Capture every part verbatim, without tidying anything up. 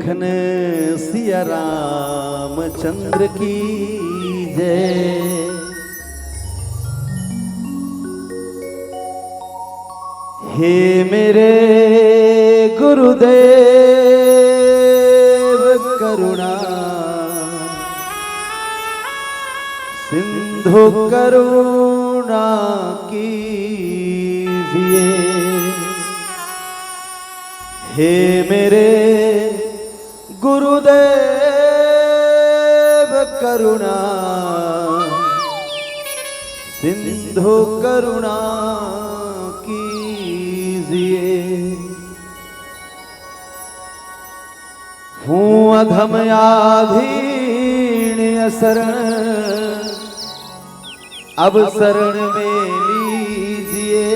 लखन सिया रामचंद्र की जय। हे मेरे गुरुदेव करुणा सिंधु करुणा कीजिए। हे मेरे गुरुदेव करुणा सिंधु करुणा कीजिए। हूँ अधम आधीन असरण, अब शरण में लीजिए।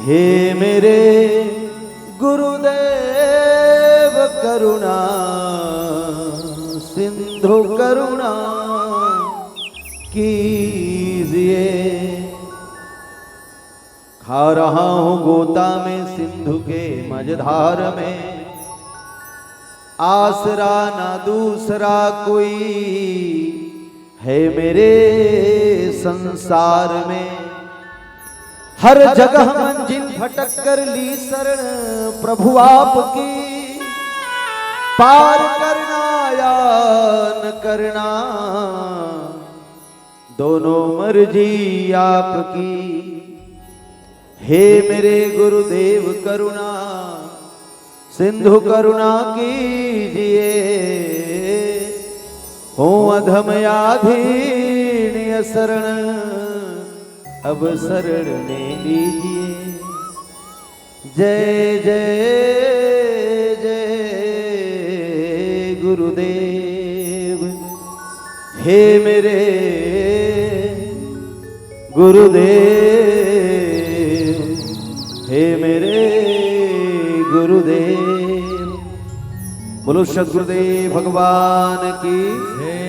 हे मेरे गुरुदेव करुणा सिंधु करुणा कीजिए। खा रहा हूँ गोता में सिंधु के मझधार में, आसरा ना दूसरा कोई है मेरे संसार में। हर जगह मंजिल भटक कर ली शरण प्रभु आपकी, पार करना या न करना दोनों मर्जी आपकी। हे मेरे गुरुदेव करुणा सिंधु करुणा कीजिए। हूँ अधम आधीन असरण, अब शरण में लीजिए। जय जय जय गुरुदेव। हे मेरे गुरुदेव, हे मेरे गुरुदेव। बोलो सदगुरुदेव भगवान की जय।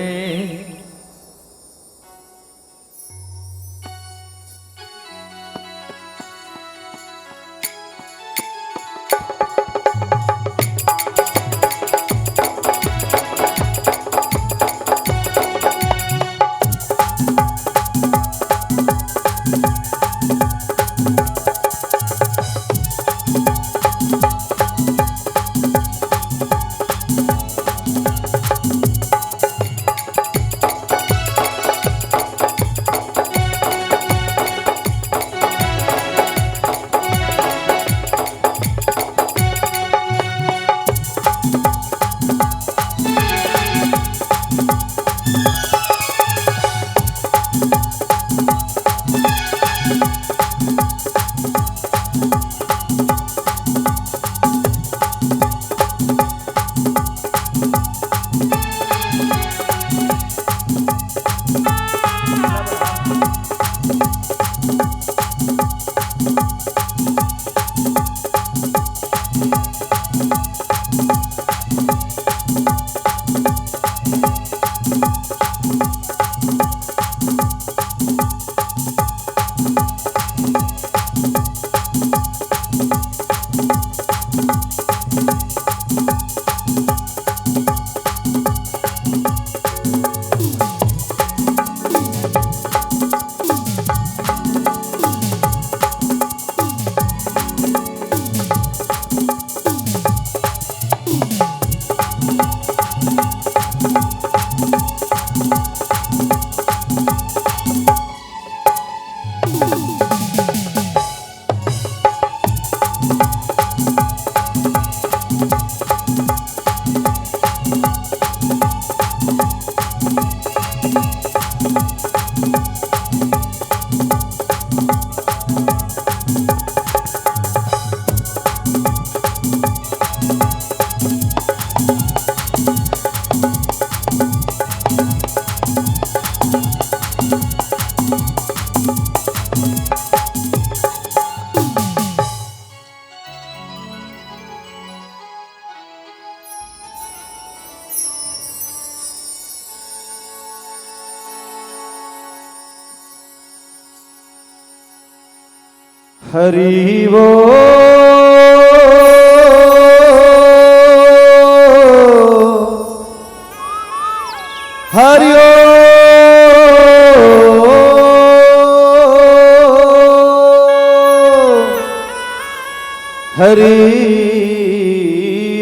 हरि बोल।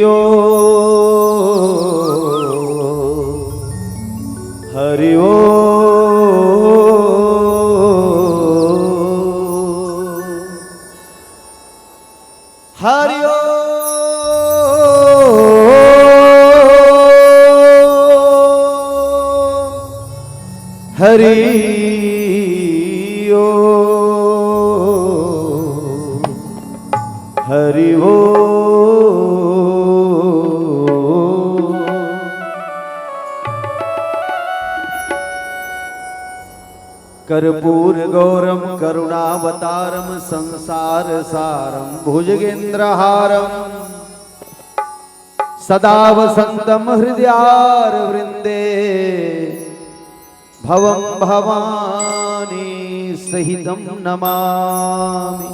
ओ, हरि ओ, हरि ओ, हरि ओ, हरि ओ। कर्पूर गौरम करुणावतारम संसार सारम भुजगेंद्रहारम सदा वसंतम हृदयार वृंदे भवम भवानी सहितम नमामि।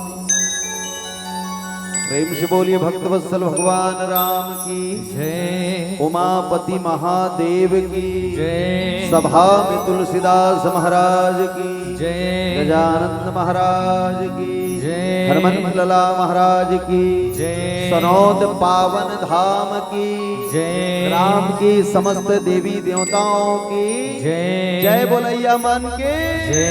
प्रेम से बोलिए भक्तवत्सल भगवान राम की, जय। उमापति महादेव की, जय। सभा में तुलसीदास महाराज की, जय। गजानंद महाराज की, जय। हरमन लला महाराज की, जय। सनौद पावन धाम की, जय। ग्राम की समस्त देवी देवताओं की, जय। जय बोलैया मन की, जय।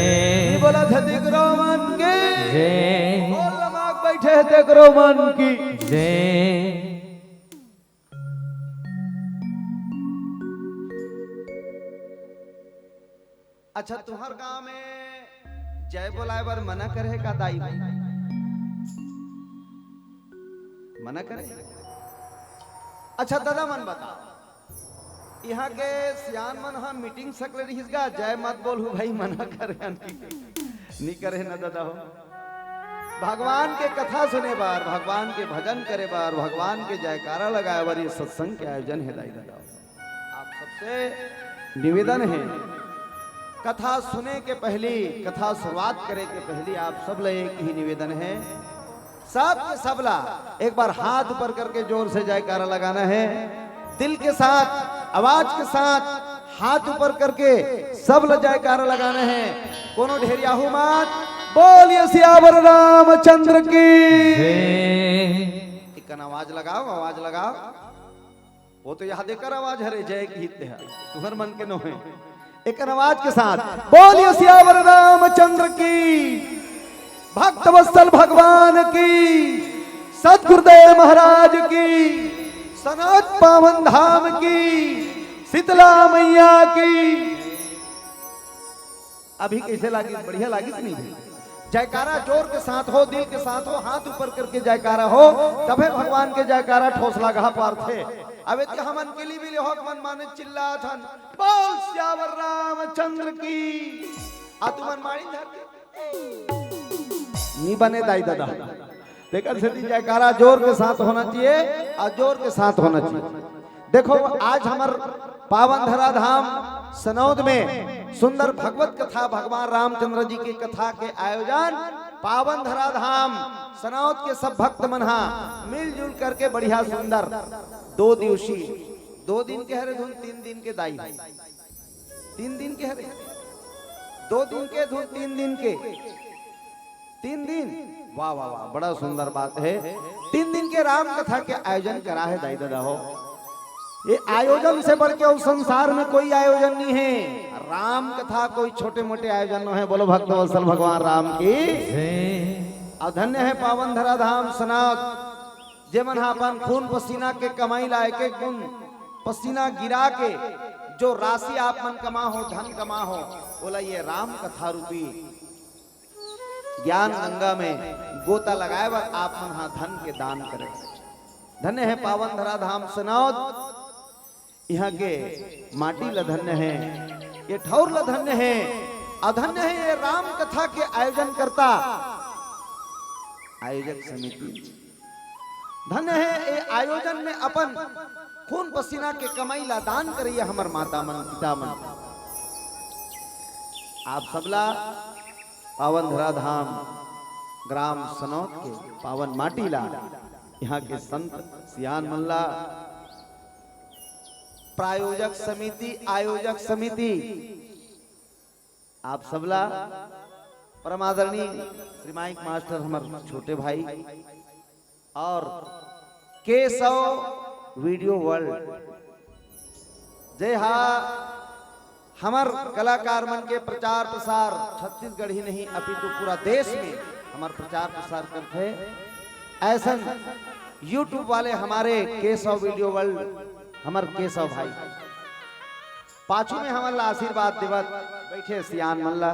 नहीं बोला था तेकरो मन की, जय। बोल रमा के बैठे तेकरो मन की, जय। अच्छा, तुहर गांव में जय बोलाए बर मना करे का दाई भाई? मना करे? अच्छा दादा मन बताओ, इहाँ के सियान मन ह मीटिंग सकले रहिस गा, जय मत बोलहू भाई, मना करे हन कि नी करे न दादा हो। भगवान के कथा सुने बर, भगवान के भजन करे बर, भगवान के जयकारा लगाए बर ये सत्संग के आयोजन हे दाई दादा हो। आप सबसे निवेदन हे, कथा सुने के पहली, कथा शुरुआत करे के पहली आप सब ले एक ही निवेदन हे, सब के सब ला एक बार हाथ ऊपर करके जोर से जयकारा लगाना हे, दिल के साथ, आवाज के साथ हाथ ऊपर करके सब ला जयकारा लगाना हे। कोनो ढेरियाहू मत, बोलिए सियावर रामचंद्र की। जय। एक कन आवाज लगाओ, आवाज लगाओ। वो तो यहाँ देकर आवाज हरे, जय की हित है, तुहर मन के नोहे। एक आवाज के साथ बोलिए सियावर रामचंद्र की, भक्तवत्सल भगवान की, सतगुरुदेव महाराज की, सनात पावन धाम की, शीतला मैया की। अभी कैसे लागिस? बढ़िया लागिस नहीं? जयकारा जोर के साथ हो, दिल के साथ हो, हाथ ऊपर करके जयकारा हो, तभे भगवान के जयकारा ठोस लागा पारथे। अबे ते हमन किली बिली होक मन माने चिल्लाथन, बोल सियावर रामचंद्र की। आ तुमन माड़ी धर के नी बने दाई दादा। तेकर सेती जयकारा जोर के साथ होना चाहिए और जोर के साथ होना चाहिए। देखो, आज हमर पावन धराधाम सनौद में सुंदर भगवत कथा, भगवान रामचंद्र जी की कथा के आयोजन पावन धराधाम सनौद के सब भक्त मन हा मिलजुल करके बढ़िया सुंदर दो दिवसीय, दो दिन के हरे धुन, तीन दिन के दाई, तीन दिन के हरे, दो दिन के धुन, तीन दिन के, तीन दिन। वाह, वाह, वाह, बड़ा सुंदर बात है। तीन दिन के राम कथा के आयोजन करा है दाई दादा हो। ये आयोजन से बढ़ के उस संसार में कोई आयोजन नहीं है। राम कथा कोई छोटे मोटे आयोजन नहीं है। बोलो भक्त वत्सल भगवान राम की। जय। और धन्य है पावन धराधाम सनात, जेमन हा अपन खून पसीना के कमाई ला एक एक बूंद पसीना गिरा के जो राशि आप मन कमा हो, धन कमा हो, बोला ये राम कथा रूपी ज्ञान गंगा में गोता लगाए बर आप मन हा धन के दान करे। धन्य है पावन धराधाम सनौद, यहाँ के माटी ला धन्य है, ये ठौर ला धन्य है, अधन्य है ये राम कथा के आयोजन करता आयोजक समिति। धन्य है ये आयोजन में अपन खून पसीना के कमाई ला दान करैया हमर माता मन, पिता मन। आप सबला पावन धराधाम ग्राम सनौत के पावन माटी ला, यहाँ के संत सियान मन ला, प्रायोजक समिति, आयोजक समिति, आप सबला, परम आदरणीय श्री माइक मास्टर हमर छोटे भाई और केशव वीडियो वर्ल्ड, जे हा हमर कलाकार मन के प्रचार प्रसार छत्तीसगढ़ ही नहीं अपितु पूरा देश में हमर प्रचार प्रसार करथे। ऐसन YouTube वाले हमरे केशव वीडियो वर्ल्ड, हमर केशव भाई पाछू में हमन ला आशीर्वाद देवत बैठे सियान मन ला।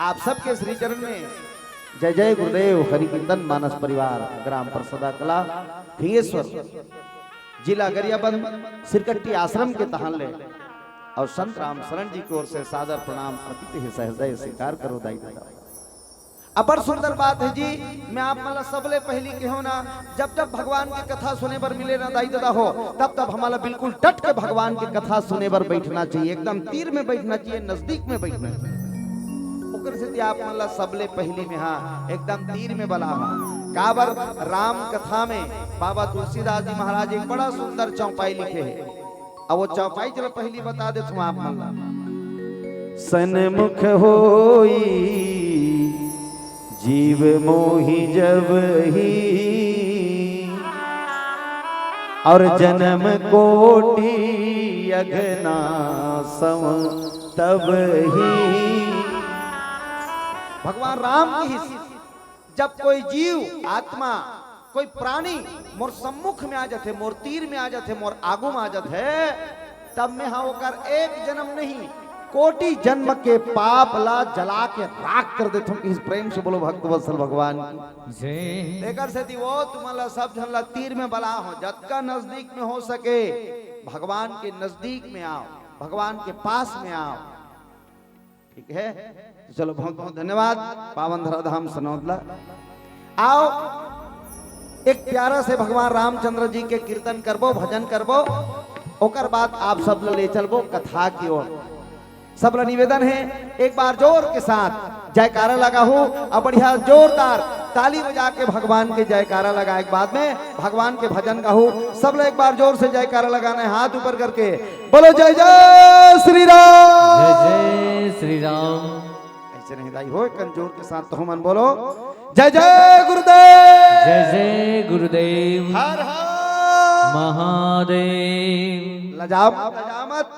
आप सबके श्री चरण में जय जय गुरुदेव। हरि कीर्तन मानस परिवार, ग्राम परसदा कला, फिंगेश्वर, जिला गरियाबंद, सिरकट्टी आश्रम के तहन ले और संत राम शरण जी की ओर से सादर प्रणाम अर्पित हे। सहृदय स्वीकार करो दाई ददा। अब्बड़ सुंदर बात हे जी। मैं आप मन ला सबले पहिली कहेंव ना, जब जब भगवान के कथा सुने बर मिले ना दाई ददा हो, तब तब हमन ला बिल्कुल डट के भगवान के कथा सुने बर बैठना चाहिए, एकदम तीर में बैठना चाहिए, नजदीक में बैठना चाहिए। ओकर सेती आप मन ला सबले पहिली में हा एकदम तीर में बलाहूं। काबर राम कथा में बाबा तुलसीदास जी महाराज एक बड़ा सुंदर चौपाई लिखे हे। अब वो चौपाई चलो पहिली बता देथंव आप मन ला। सनमुख होई जीव मोहि जब ही, और जन्म कोटि अघना सम तब ही। भगवान राम कहिस, जब कोई जीव, आत्मा, कोई प्राणी मोर सम्मुख में आ जाथे, मोर तीर में आ जाथे, मोर आगू में आ जाथे, तब मैं हा ओकर एक जन्म नहीं, कोटि जन्म के पाप ला जला के राख कर देथंव। इस प्रेम से बोलो भक्तवत्सल भगवान की जय। एकर सेती वो तुमन ला सब झन ला तीर में बलाहूं, जतका नजदीक में हो सके भगवान के नजदीक में आओ, भगवान के पास में आओ। ठीक है, तो चलो, बहुत बहुत धन्यवाद पावन धराधाम सनौद ला। आओ, एक प्यारा से भगवान रामचंद्र जी के कीर्तन करबो, भजन करबो, ओकर बाद आप सब ला ले चलबो कथा की ओर। सब ला निवेदन हे, एक बार जोर के साथ जयकारा लगाहू, और बढ़िया जोरदार ताली बजा के भगवान के जयकारा लगाए के बाद में भगवान के भजन गाहू। सब ला एक बार जोर से जयकारा लगाना हे, हाथ ऊपर करके बोलो जय जय श्री राम। जय जय श्री राम। ऐसे नहीं दाई हो, एक जोर के साथ तो मन बोलो जय जय गुरुदेव। जय जय गुरुदेव। हर हर महादेव। लजाओ मत, लजाओ मत,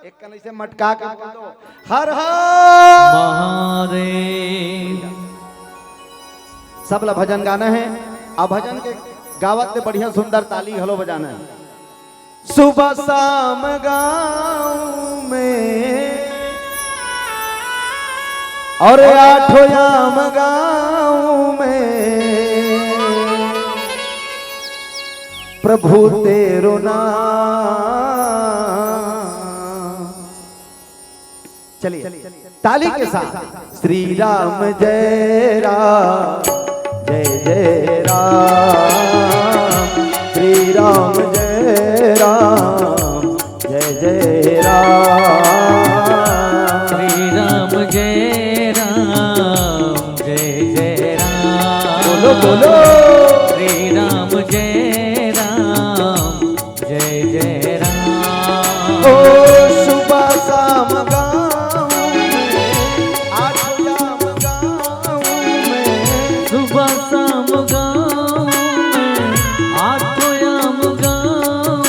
एक कन ऐसे मटका के बोल दो, हर हर महादेव। सब ला भजन गाना हे, अउ भजन के गावत ले बढ़िया सुंदर ताली घलो बजाना हे। सुबह शाम गाँव में और आठों याम गाँव में प्रभु तेरो नाम। चलिए, ताली के साथ। श्री राम जय राम, जय जय राम, श्री राम जय राम, जय जय राम। श्री राम जय राम, जय जय राम। बोलो, बोलो। श्री राम जय राम, जय जय राम। ओ सुबह शाम गाँव में, आठ याम गाँव में। सुबह शाम गाँव में, आठ याम गाँव में।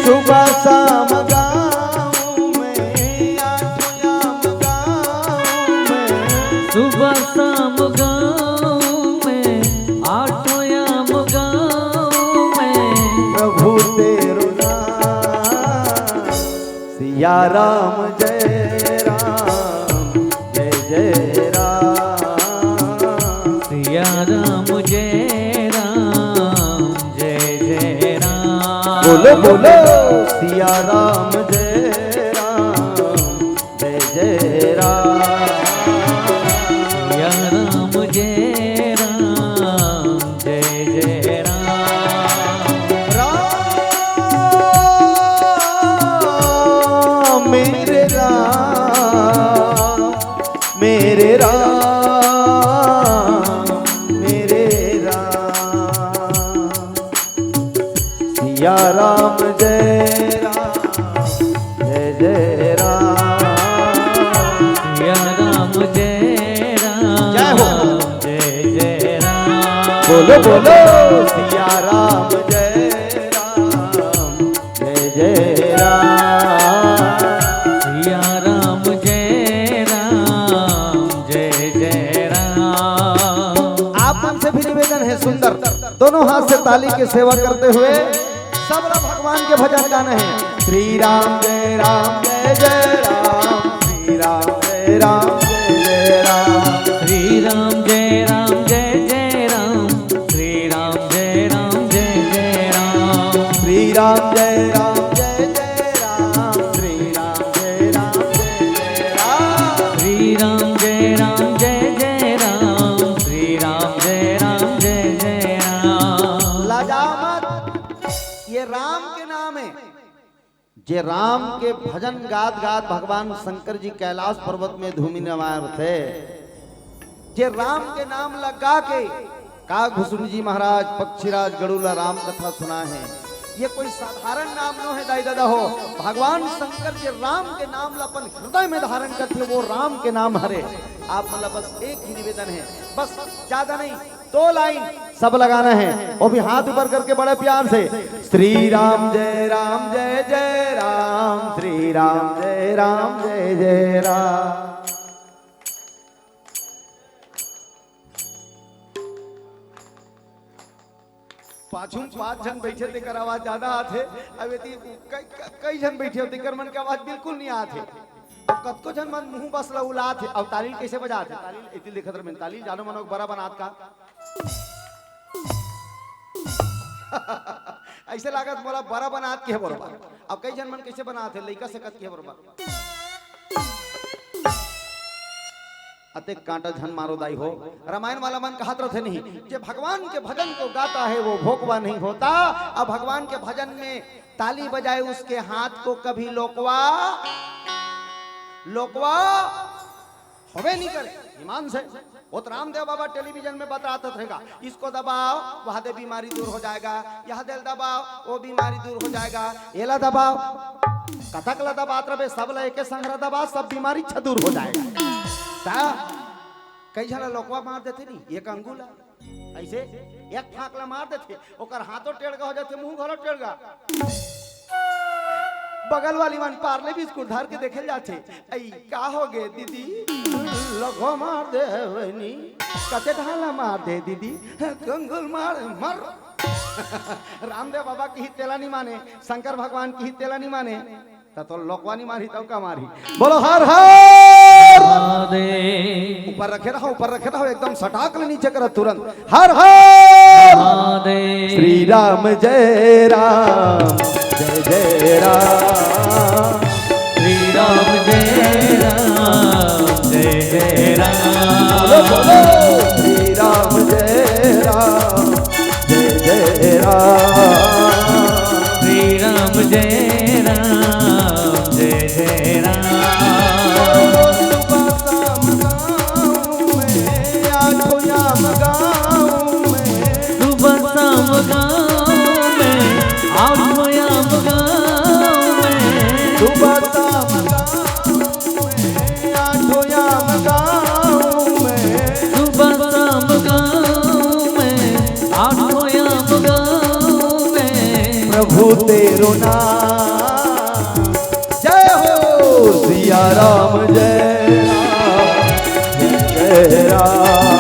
सुबह शाम गाँव में, आठ याम गाँव में। सुबह शाम गाँव में, आठ याम गाँव में। प्रभु तेरो नाम। सिया राम जय राम, जय जय राम। सिया राम जय राम, जय जय राम। बोलो, बोलो। सिया राम जय राम, जय जय राम। सिया राम जय राम, जय जय राम। राम मेरे राम, मेरे राम, मेरे राम। सिया राम जय राम, जय जय राम। सिया राम जय राम, जय हो। जय जय राम। बोलो, बोलो। सिया राम जय ताली के सेवा करते हुए सब ला भगवान के भजन गाना हे। श्री राम जय राम जय जय राम, श्री राम जय राम जय जय राम। श्री राम जय राम जय जय राम, श्री राम जय राम जय जय राम। श्री राम जय राम जय जय राम, श्री राम जय राम जय जय राम। श्री राम जय राम जय जय राम, श्री राम जय राम जय जय राम। लजा मत, ये राम के नाम हे। जे राम के भजन गात गात भगवान शंकर जी कैलाश पर्वत में धूमि जमाए रथे, जे राम के नाम लगा के काकभुसुंड जी महाराज, पक्षीराज गड़ू ला राम कथा सुनाए हे, ये कोई साधारण नाम नो हे दाई ददा हो। भगवान शंकर जे राम के नाम ला अपन हृदय में धारण करथे, वो राम के नाम हरे। आप मन ला बस एक ही निवेदन हे, बस ज्यादा नहीं, दो लाइन सब ला गाना हे, वो भी हाथ ऊपर करके बड़े प्यार से। श्री राम जय राम जय जय राम, श्री राम जय राम जय जय राम। पाछू में पांच झन बइठे, तेकर आवाज जादा आथे। अब एती कई, कई, कई झन बइठे, तेकर मन के आवाज बिल्कुल नइ आथे। अब कतको झन मन मुंह बस ल उलात हे। अब ताली ल कइसे बजात हे? ताली ल एती देखत रह, ताली ल जानो मानो बरा बनात का। अइसे लागत मोला बरा बनात के हे बरोबर। अब कई झन मन कइसे बनात हे, लइका से कत के हे बरोबर। अतेक कांटा झन मारो दाई हो। रामायण वाला मन कहत रथे नहीं, जे भगवान के भजन को गाता है वो भोकवा नहीं होता। अब भगवान के भजन में ताली बजाए उसके हाथ को कभी लोकवा, लोकवा होवे नहीं करे। ईमान से वो तो रामदेव बाबा टेलीविजन में बतलात रहेगा, इसको दबाओ, वहां दे बीमारी दूर हो जाएगा, यह दिल दबाओ, वो बीमारी दूर हो जाएगा, एला दबाओ, कथक ला दबात रहे, सब ला एके संग ला दबा, सब बीमारी छ दूर हो जाएगा। ता कई झन ला लोकवा मार देथे नहीं, एक अंगुल ला, अइसे एक फांक ला मार देथे, ओकर हाथों टेढ़गा हो जाथे, मुंह घलो टेढ़गा। बगल वाली मन पार्ले बिस्कुट धर के देखे ल जाथे, "अई, का हो गे दीदी? लोकवा मार दे हे बहिनी, कते ढाला मार दे दीदी, कंगुल मार, मर।" रामदेव बाबा किही तेला नइ माने, शंकर भगवान किही तेला नइ माने, त तो लोकवा नइ मारही, तब का मारही? बोलो हर हर महादेव। ऊपर रखे रहो, ऊपर रखे रहो, एकदम सटाक ले नीचे करो तुरंत। हर हर महादेव। श्री राम जय राम जय जय राम। श्री राम जय राम जय जय राम। बोलो, बोलो। श्री राम जय राम जय जय राम। श्री राम जय राम जय जय राम। आठों याम गाँव में। सुबह शाम गाँव में, आठों याम गाँव में। सुबह शाम गाँव में, आठों याम गाँव में। सुबह शाम गाँव में, आठों याम गाँव में। प्रभु तेरो नाम जय हो सिया राम, जय राम, जय राम।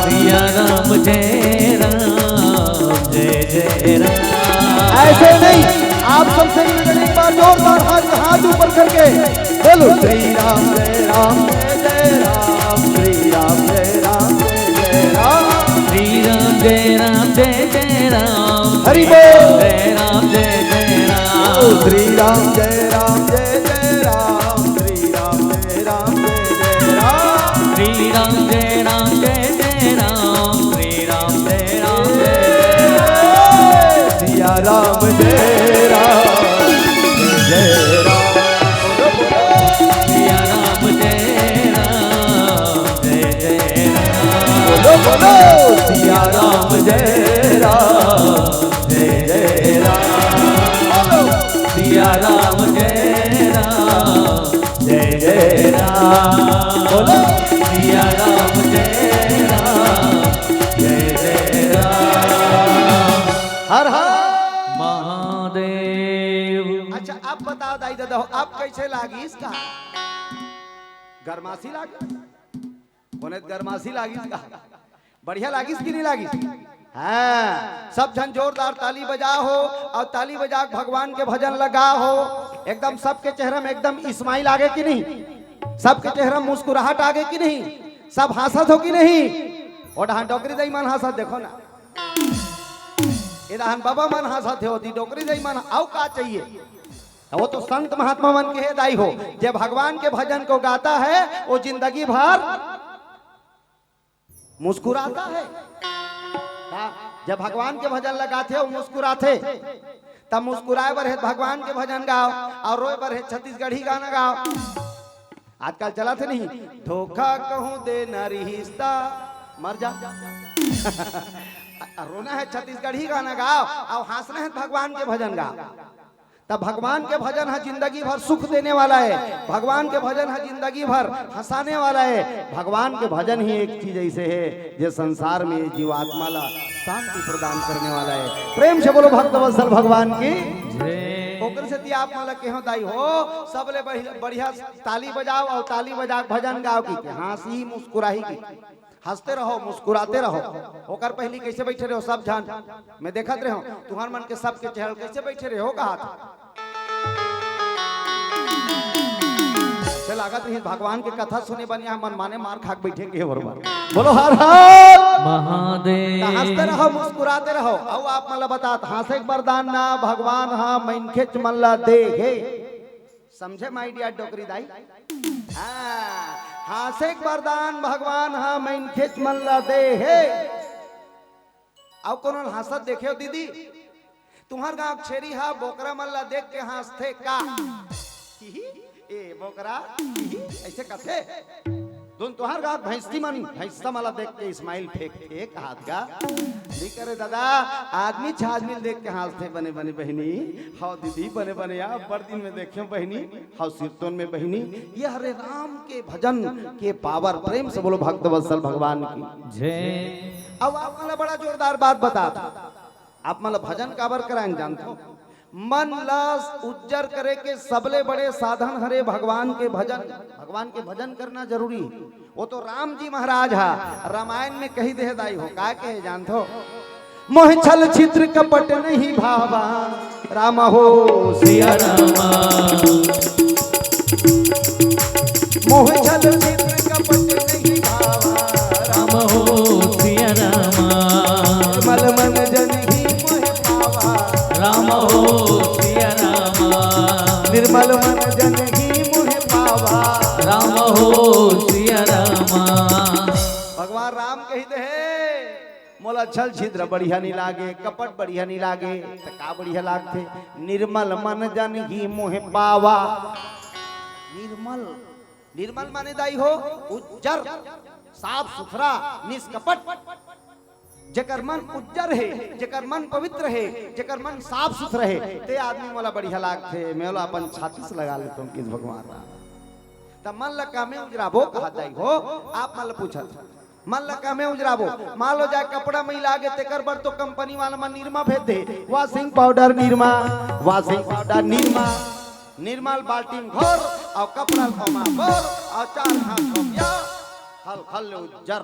सिया राम, जय राम, जय जय राम। ऐसे नहीं, आप सबसे निवेदन, एक बार जोरदार हाथ, हाथ ऊपर करके बोलो, श्री राम जय राम जय जय राम, श्री राम जय राम जय जय राम। श्री राम जय राम जय जय राम। हरि बोल। जय राम जय जय राम। ओ श्री राम जय राम जय जय राम, श्री राम जय राम जय जय राम। श्री राम जय राम जय जय राम, श्री राम जय राम जय जय राम। सिया राम जय राम जय जय राम। सिया राम जय राम जय जय राम। बोलो, बोलो। सिया राम जय राम जय जय राम। बोलो। सिया राम जय राम जय जय राम। बोलो। सिया राम जय राम जय जय राम। हर हर महादेव। अच्छा, अब बताओ दाई ददा हो, अब कइसे लागिस का? गरमासी लागिस? कोने गरमासी लागिस का? बढ़िया लागिस कि नहीं लागिस? हाँ, सब झन जोरदार ताली बजाहो अउ ताली बजा के भगवान के भजन ल गाहो। एकदम सबके चेहरा में एकदम स्माइल आगे कि नहीं? सबके चेहरा में मुस्कुराहट आगे कि नहीं? सब हंसत हो कि नहीं? ओ डहन डोकरी दाई मन हंसत, देखो ना। ए डहन बबा मन हंसत हे, ओती डोकरी दाई मन, अउ का चाहिए? वो तो संत महात्मा मन के हे दाई हो, जे भगवान के भजन को गाता है, वो जिंदगी भर मुस्कुराता है। का? जब भगवान के भजन ल गाथे, वो मुस्कुराथे। तब मुस्कुराए बर हे भगवान के भजन गाओ, अउ रोए बर हे छत्तीसगढ़ी गाना गाओ। आजकल चलत हे नहीं, धोखा कहूँ दे न रिहिस त मर जा। अउ रोना हे छत्तीसगढ़ी गाना गाओ, अउ हंसना हे भगवान के भजन गाओ। तब भगवान के भजन ह जिंदगी भर सुख देने वाला है, भगवान के भजन ह जिंदगी भर हंसाने वाला है। भगवान के भजन ही एक चीज ऐसे है, जो संसार में जीवात्मा ला शांति प्रदान करने वाला है। प्रेम से बोलो भक्त वत्सल भगवान की। जय। ओकर सेती आप मन ला केहो दाई हो, सबले बढ़िया, बढ़िया ताली बजाओ अउ ताली बजा के भजन गाओ की, कि हंसी मुस्कुराही की। हंसते रहो, मुस्कुराते रहो। ओकर पहली कैसे बैठे रहो सब झन? मैं देखत रहो, तुहर मन के सबके चेहरा कैसे बैठे रहो, कहा था। से लागत रही भगवान के कथा सुने बनिया मन माने मार खा के बैठे के बरोबर। बोलो हर हर। महादेव। त हंसते रहो, मुस्कुराते रहो। अउ आप मन ला बतात, हंसे के वरदान ना भगवान हा मनखेच मन ला दे हे। समझे my dear डोकरी दाई? हाँ, हंसे के वरदान भगवान हा मनखेच मन ला दे हे। अउ कोनो ल हंसत देखे हो दीदी? तुम्हर गांव के छेरी हा बोकरा मन ला देख के हंसथे का? ए बोकरा, ऐसे कथे। तुम तुम्हर गांव के भैंसी मन भैंसा मन ला देख के स्माइल फेंकथे, कहात का? नहीं करे दादा, आदमी छाजमी ल देख के हंसथे। बने बने बहिनी, हव दीदी, बने बने यार, बड़ दिन में देखे बहिनी, हव सिरतोन में बहिनी, ये हरे राम के भजन के पावर। प्रेम से बोलो भक्त वत्सल भगवान की। जय। अब आप मन ला बड़ा जोरदार बात बतात, आप मन ला भजन काबर कराएन जानथो? मन ला उज्जर करे के सबले बड़े साधन हरे भगवान के भजन। भगवान के भजन करना जरूरी हे। वो तो राम जी महाराज हा रामायण में कही दे हे दाई हो, का कहे जानथो? मोह छल छिद्र कपट नहीं भावा, राम हो सिया रामा। मोह छल छिद्र कपट नहीं भावा, राम हो सिया रामा। निर्मल मन जन ही मोह पावा, राम हो सिया रामा। निर्मल मन जन ही मोह पावा, राम हो सिया रामा। भगवान राम कही दे हे, मोला छल छिद्र बढ़िया नहीं लागे, कपट बढ़िया नहीं लागे, त का बढ़िया लागथे? निर्मल मन जन ही मोह पावा। निर्मल, निर्मल माने दाई हो उज्जर, साफ सुथरा, निष्कपट। जेकर मन उज्जर हे, जेकर मन पवित्र हे, जेकर मन साफ सुथरा हे, ते आदमी मोला बढ़िया लागथे। मैं ओला अपन छाती से लगा लेथों किस भगवान राम। त मन ल कामे उजराबो कहा दाई हो, आप मन ल पूछत। मन ल कामे उजराबो, मान लो जाए कपड़ा मैला गे, तेकर बर तो कंपनी वाला मन निरमा भेज दे, washing powder Nirma, washing powder Nirma, निर्मल बाल्टी में घोर अउ कपड़ा ल ओमा बोर अउ चार घास धोपिया, खल खल ले उज्जर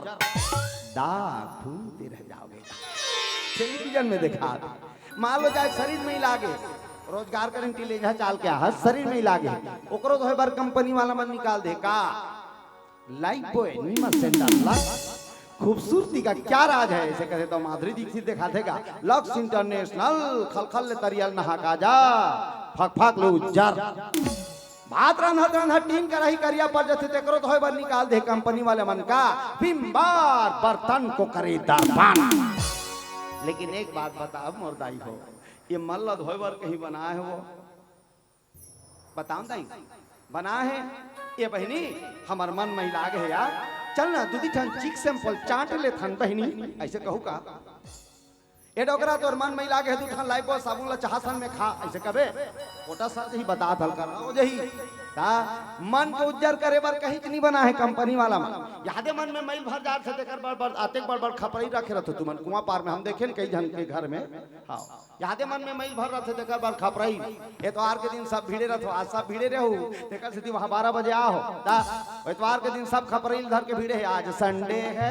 दाग धूलते रह जाओगे। टेलीविजन में देखा, मान लो जाए शरीर मैला गे, रोजगार गारंटी ले जा चाल के आहा, शरीर मैला गे, ओकरो धोए बर कंपनी वाला मन निकाल दे का? लाइफबॉय निरमा सेंट लक्स, खूबसूरती का क्या राज है, ऐसे कथे तो माधुरी दीक्षित देखाथे का, लक्स इंटरनेशनल, खलखल ले तरिया ल नहा का जा, फक फक ले उज्जर। भात रांधत रांधत टीन कराही करिया पर जथे, तेकरो धोए बर निकाल दे कंपनी वाले मन का, विम बार बर्तन को करे दर्पण। लेकिन एक बात बताओ मोर दाई हो, ये मन ल धोए बर कहीं बनाए हो वो? बताओ दाई, बना हे? ए बहिनी, हमर मन मैला गे हे यार, चल ना दू दी ठन चिक सैंपल चाट लेथन बहिनी, ऐसे कहू का? ए डोकरा, तोर मन मैला गे हे, दू ठन लाइबो साबुन ला चहा सन में खा, अइसे कबे? कोटा सर जी बतात हल्का हो जही। ता मन के उज्जर करे बर कहीं नहीं बना हे कंपनी वाला मन। यादे मन में मैल भर जात हे, तेकर बर, बर, अतेक बड़, बड़ खपरई रखे रहिथे तुमन कुआं पार में। हम देखेन कई झन के घर में। हाँ, यादे मन में मैल भर रहिथे, तेकर बर खपरई। एतवार के दिन सब भीड़े रहिथे, आज सब भीड़े रहू, तेकर सेती वहाँ बारह बजे आ हो। ता एतवार के दिन सब खपरई धर के भीड़े हे। आज संडे हे,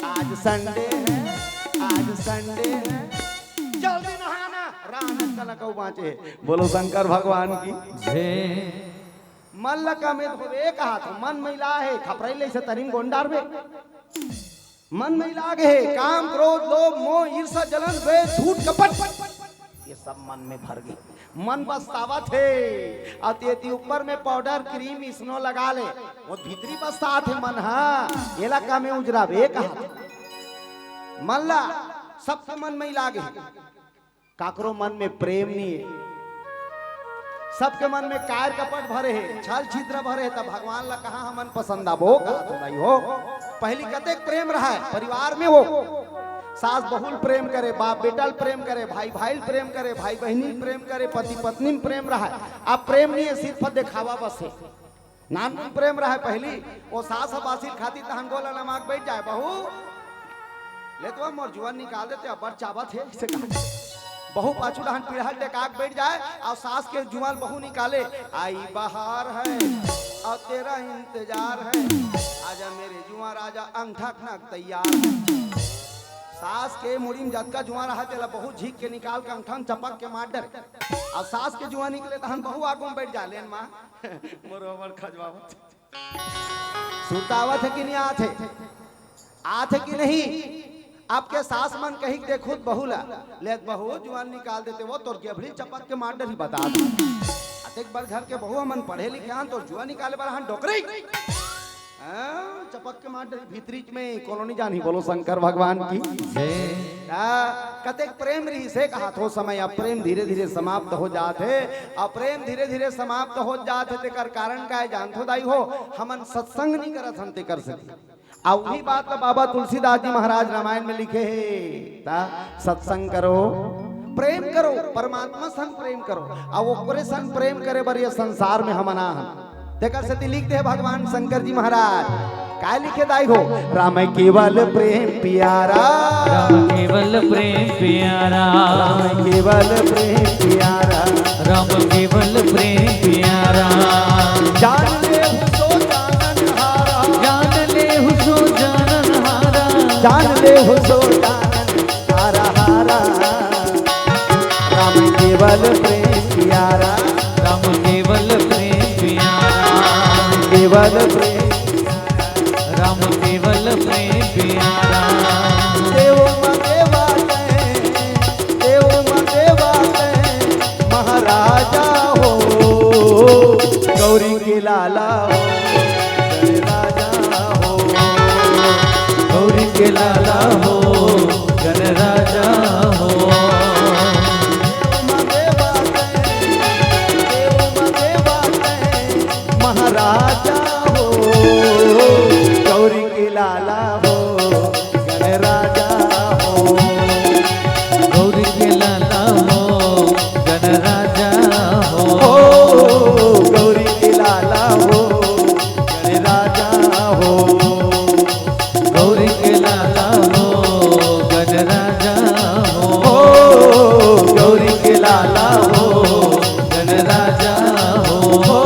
आज संडे हे, आज संडे हे। जल्दी नहाना, राहन कनकऊ बाँचे हे। बोलो शंकर भगवान की। जय। मन ल कमे धोबे कहाथों, मन मैला हे, खपरई ले से तरी म गोंद डारबे। मन मैला गे हे, काम, क्रोध, लोभ, मोह, ईर्ष्या, जलन, द्वेष, झूठ, कपट, ये सब मन में भर गे। मन पछतावत हे, अउ तेती ऊपर में पाउडर, क्रीम, स्नो लगा ले, वो भीतरी पछतात हे मन ह। एला कमे उजराबे कहाथों। मन ला, सबके मन मैला गे हे, काकरो मन में प्रेम नहीं हे, सबके मन में कायर कपट भरे हे, छल छिद्र भरे हे, त भगवान ला कहाँ हमन पसंद आबो? कहाथों नहीं हो। पहिली कतेक प्रेम रहय परिवार में हो, सास बहू ल प्रेम करे, बाप बेटा ल प्रेम करे, भाई भाई ल प्रेम करे, भाई बहिनी ल प्रेम करे, पति पत्नी म प्रेम रहय। अब प्रेम नहीं हे, सिर्फ देखावा बस हे। नानमुन प्रेम रहय पहिली, वो सास ह बासी ल खातिस तहन गोला लमाक बैठ जाय, बहू ले तो मोर जुआन निकाल देते, अब्बड़ चाबत हे, अइसे कहा। बहू पाछू डहन पीढ़ा ल टेकाक बैठ जाय, अउ सास के जुआन बहू निकाले, आई बहार है, अउ तेरा इंतजार है, आजा मेरे जुआन राजा, अंगठा खनक तैयार है। सास के मुड़ी म जतका जुआन रहय, तेला बहू झीक के निकाल के अंगठा म चपक के मार डरे। अउ सास के जुआन निकले, तहन बहू आगू म बैठ जाय, लेन माँ, मोर ओमन खजवावत। सुरता आवत हे कि नहीं आत हे? आत हे कि नहीं? आपके सास मन कही के देखहू त बहू ला, ले बहू, जुआन निकाल देते वो, तोर गेभड़ी चपक के मार डरही, बता दे। अतेक बड़ घर के बहू हमन पढ़े लिखे हन, तोर जुआन निकाले बर हन डोकरी। हाँ, चपक के मार डरही, भीतरी में कोनो नइ जानही। बोलो शंकर भगवान की। जय। आ, कतेक प्रेम रहिसे कहाथों समय, अब प्रेम धीरे धीरे समाप्त हो जात हे। अब प्रेम धीरे धीरे समाप्त हो जात हे, तेकर कारण का हे जानथो दाई हो? हमन सत्संग नहीं करत हन, तेकर से। आ उही बात ला बाबा तुलसीदास जी महाराज रामायण में लिखे हे, ता सत्संग करो, प्रेम करो, परमात्मा सन प्रेम करो। आ ओकरे सन प्रेम करे बर ये संसार में हमन आ हन। तेकर सेती लिख दे भगवान शंकर जी महाराज, काय लिखे दाई हो? राम केवल प्रेम प्यारा, राम केवल प्रेम प्यारा, राम केवल प्रेम प्यारा, राम केवल प्रेम प्यारा। जान ले हु सो जानन हारा, जान ले हु सो जानन हारा, जान ले हु सो जानन हारा हारा। राम केवल प्रेम प्यारा, राम केवल प्रेम प्यारा, केवल प्रेम, राम केवल प्रेम प्यारा। देव म देवा तैं, देव म देवा तैं महाराजा हो, गौरी के लाला हो, गणराजा हो, गौरी के लाला हो, गणराजा हो। देव म देवा तैं, देव म देवा तैं महाराजा हो, गौरी के लाला हो, गणराजा हो। गौरी के लाला हो, गणराजा हो। ओ, गौरी के लाला हो, गणराजा हो। गौरी के लाला हो, गणराजा हो। ओ, गौरी के लाला हो, गणराजा हो। ओ,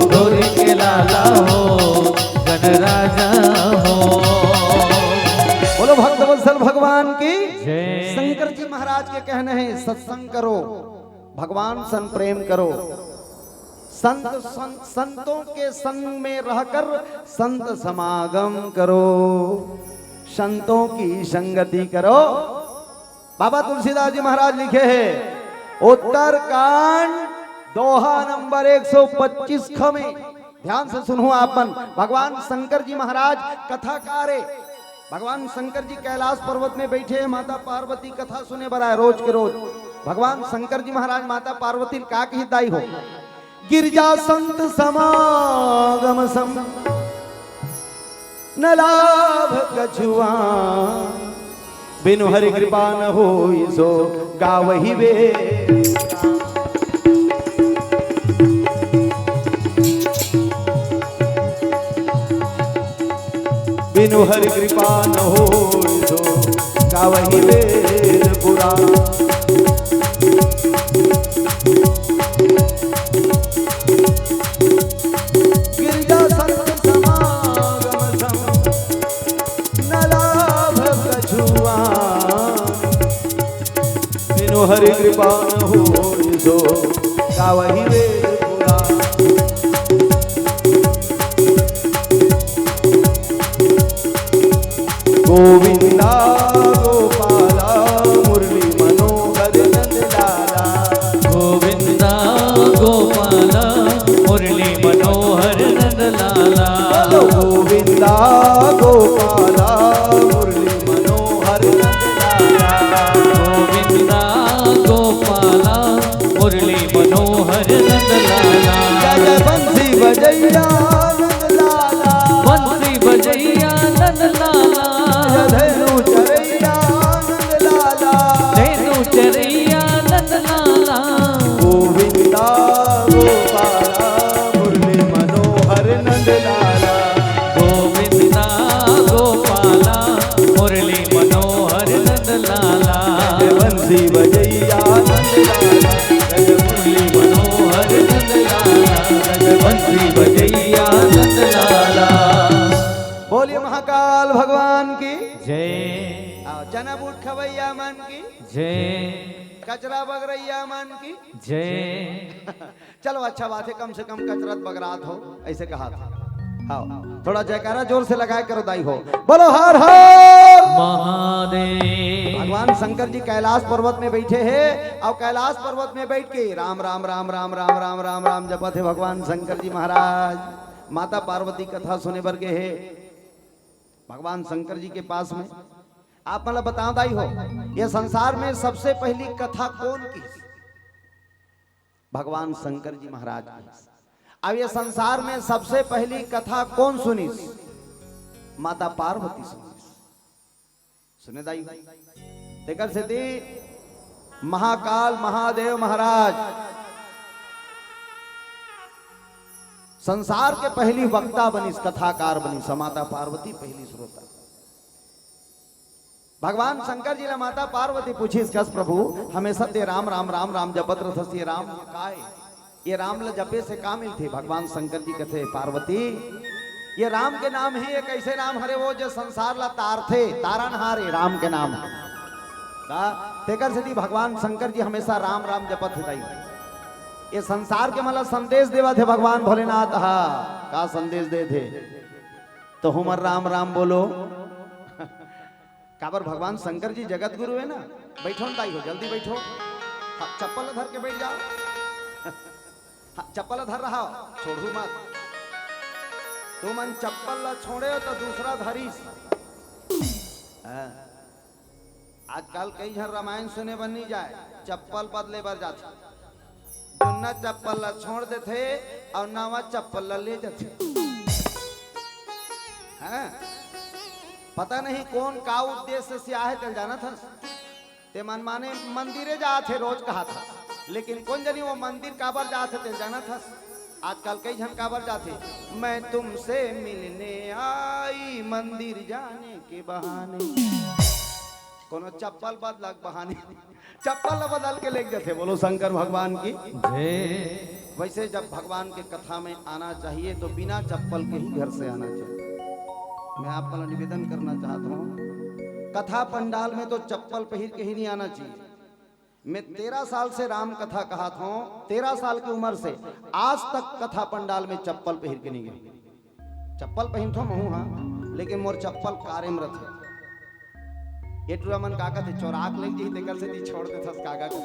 गौरी के लाला हो, गणराजा हो। बोलो भक्तवत्सल भगवान की। जय। शंकर जी महाराज के कहना हे, सत्संग करो, भगवान सन प्रेम करो। संत, सं-, संतों के संग में रहकर संत समागम करो, संतों की संगति करो। बाबा तुलसीदास जी महाराज लिखे हे, उत्तरकांड, दोहा नंबर एक सौ पच्चीस ख में, ध्यान से सुनहू आप मन। भगवान शंकर जी महाराज कथाकार हे। भगवान शंकर जी कैलाश पर्वत में बैठे हे, माता पार्वती कथा सुने बर आए रोज के रोज। भगवान शंकर जी महाराज माता पार्वती ल का कहिस दाई हो? गिरजा संत समागम सम न लाभ कछुआ, बिनु हरि कृपा न होई सो गावही वेद। बिनु हरि कृपा न होई सो गावही वेद पुराण। गिरजा सर्व समागम सम न लाभ कछुआ। बिनु हरि कृपा न होई सो गावही वेद पुराण। गोविंदा गोपाला मुरली मनोहर नंद लाला। गोविंदा गोपाला मुरली मनोहर नंद लाला। बोलो गोविंदा गोपाला मुरली मनोहर नंद लाला। गोविंदा गोपाला मुरली मनोहर नंद लाला। जय जय बंसी बजैया नंद लाला। बंसी बजैया नंद लाला। जय धेनु चरैया नंद लाला। धेनु चरैया नंद लाला। गोविंदा गोपाला मुरली मनोहर नंद लाला। गोविंदा गोपाला मुरली मनोहर नंद लाला। जय बंसी बजैया नंद लाला। जय मुरली मनोहर नंद लाला। जय बंसी बजैया नंद लाला। बोलिए महाकाल भगवान की जय। आओ, चना बूट खवैया मन की जय। कचरा बगरैया मन की जय। चलो, अच्छा बात है, कम से कम कचरत बगरात हो, ऐसे कहा था। हाँ, थोड़ा जयकारा जोर से लगाए करो दाई हो। बोलो हर हर महादेव। भगवान शंकर जी कैलाश पर्वत में बैठे हैं और कैलाश पर्वत में बैठ के राम राम राम राम राम राम राम राम जपत है भगवान शंकर जी महाराज। माता पार्वती कथा सुने बर गे हे भगवान शंकर जी के पास में। आप मन ला बताओ दाई हो, ये संसार में सबसे पहली कथा कौन की? भगवान शंकर जी महाराज की। अब ये संसार में सबसे पहली कथा कौन सुनिस? माता पार्वती सुनिस। सुने दाई, तेकर सेती महाकाल महादेव महाराज संसार के पहली वक्ता बनिस, कथाकार बनिस, माता पार्वती पहली श्रोता। भगवान शंकर जी ला माता पार्वती पूछिस, कस प्रभु, हमेशा ते राम राम राम राम जपत रथस, ये राम का ए? ये राम ला जपे से का मिलथे? भगवान शंकर जी कथे, पार्वती, ये राम के नाम हे, एक ऐसे नाम हरे वो जो संसार ला तारथे, तारनहार, ये राम के नाम हे। का? तेकर सेती भगवान शंकर जी हमेशा राम राम जपत हे दाई। ये संसार के मन ला संदेश देवत हे भगवान भोलेनाथ हा। का संदेश देत हे? तो हमर राम राम बोलो। काबर भगवान शंकर जी जगत गुरु हे ना। बैठो न दाई हो, जल्दी बैठो। हाँ, चप्पल ला धर के बैठ जाओ। हाँ, चप्पल ला धर रहा हो, छोड़ू मत। तुमन चप्पल ला छोड़े हो तो दूसरा धरिस। हाँ। आजकल कई झन रामायण सुने बर नहीं जाए, चप्पल बदले बर जाथे। जुन्ना चप्पल ला छोड़ देथे और नवा चप्पल ला ले जाथे। हाँ? पता नहीं कौन का उद्देश्य से आहे, तेल जानत हस। ते मन माने मंदिरे जात हे, रोज कहात हस, लेकिन कोन जनी वो मंदिर काबर जात हे, तेल जानत हस? आजकल कई झन काबर जात हे, मैं तुमसे मिलने आई मंदिर जाने के बहाने। कोनो चप्पल बदलक बहाने, चप्पल ला बदल के लेके जाथे। बोलो शंकर भगवान की जय। वैसे जब भगवान के कथा में आना चाहिए तो बिना चप्पल के ही घर से आना चाहिए। मैं आप मन ला निवेदन करना चाहता हूँ, कथा पंडाल में तो चप्पल पहिर के ही नहीं आना चाहिए। मैं तेरह साल से राम कथा कहात हूँ, तेरह साल की उम्र से आज तक कथा पंडाल में चप्पल पहिर के नहीं गए। चप्पल पहिनथों महूं हा, लेकिन मोर चप्पल कारे म रथे। ये टूरा मन का कथे, चोराक लेग जही, तेकर सेती छोड़ देथस काका को।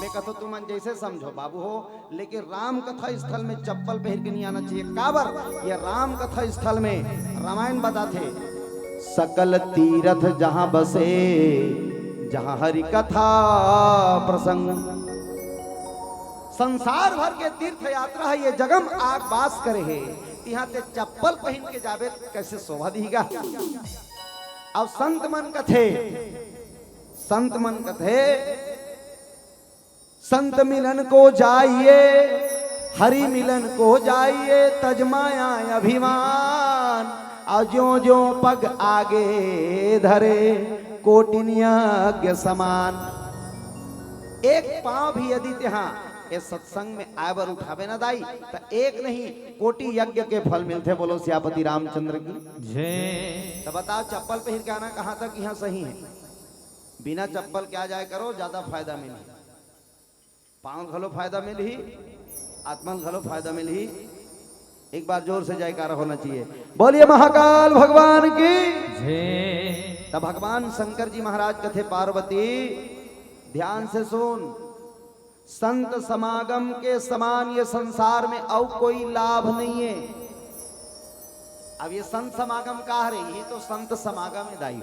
मैं कथों, तुमन जैसे समझो बाबू हो, लेकिन राम कथा स्थल में चप्पल पहिर के नहीं आना चाहिए। काबर? ये राम कथा स्थल में रामायण बताथे, सकल तीरथ जहाँ बसे, जहाँ हरि कथा प्रसंग। संसार भर के तीर्थ यात्रा हे, ये जगह म आके बास करे हे, तिहां ते चप्पल पहिन के जाबे, कैसे शोभा दिही गा? अउ संत मन कथे, संत मन कथे, संत मिलन को जाइए, हरि मिलन को जाइए, तज माया अभिमान। और ज्यों ज्यों पग आगे धरे, कोटिन यज्ञ समान। एक पांव भी यदि तेहा ए सत्संग में आए बर उठाबे ना दाई, त एक नहीं, कोटि यज्ञ के फल मिलथे। बोलो सियापति रामचंद्र की। जय। त बताओ, चप्पल पहिर के आना कहां तक यहां सही हे? बिना चप्पल के आ जाए करो, ज्यादा फायदा मिलही। पांव घलो फायदा मिलही, आत्मा ल घलो फायदा मिलही। एक बार जोर से जयकारा होना चाहिए। बोलिए महाकाल भगवान की। जय। तब भगवान शंकर जी महाराज कथे, पार्वती, ध्यान से सुन, संत समागम के समान ये संसार में अउ कोई लाभ नहीं है। अब ये संत समागम का हरे? ये तो संत समागम है दाई।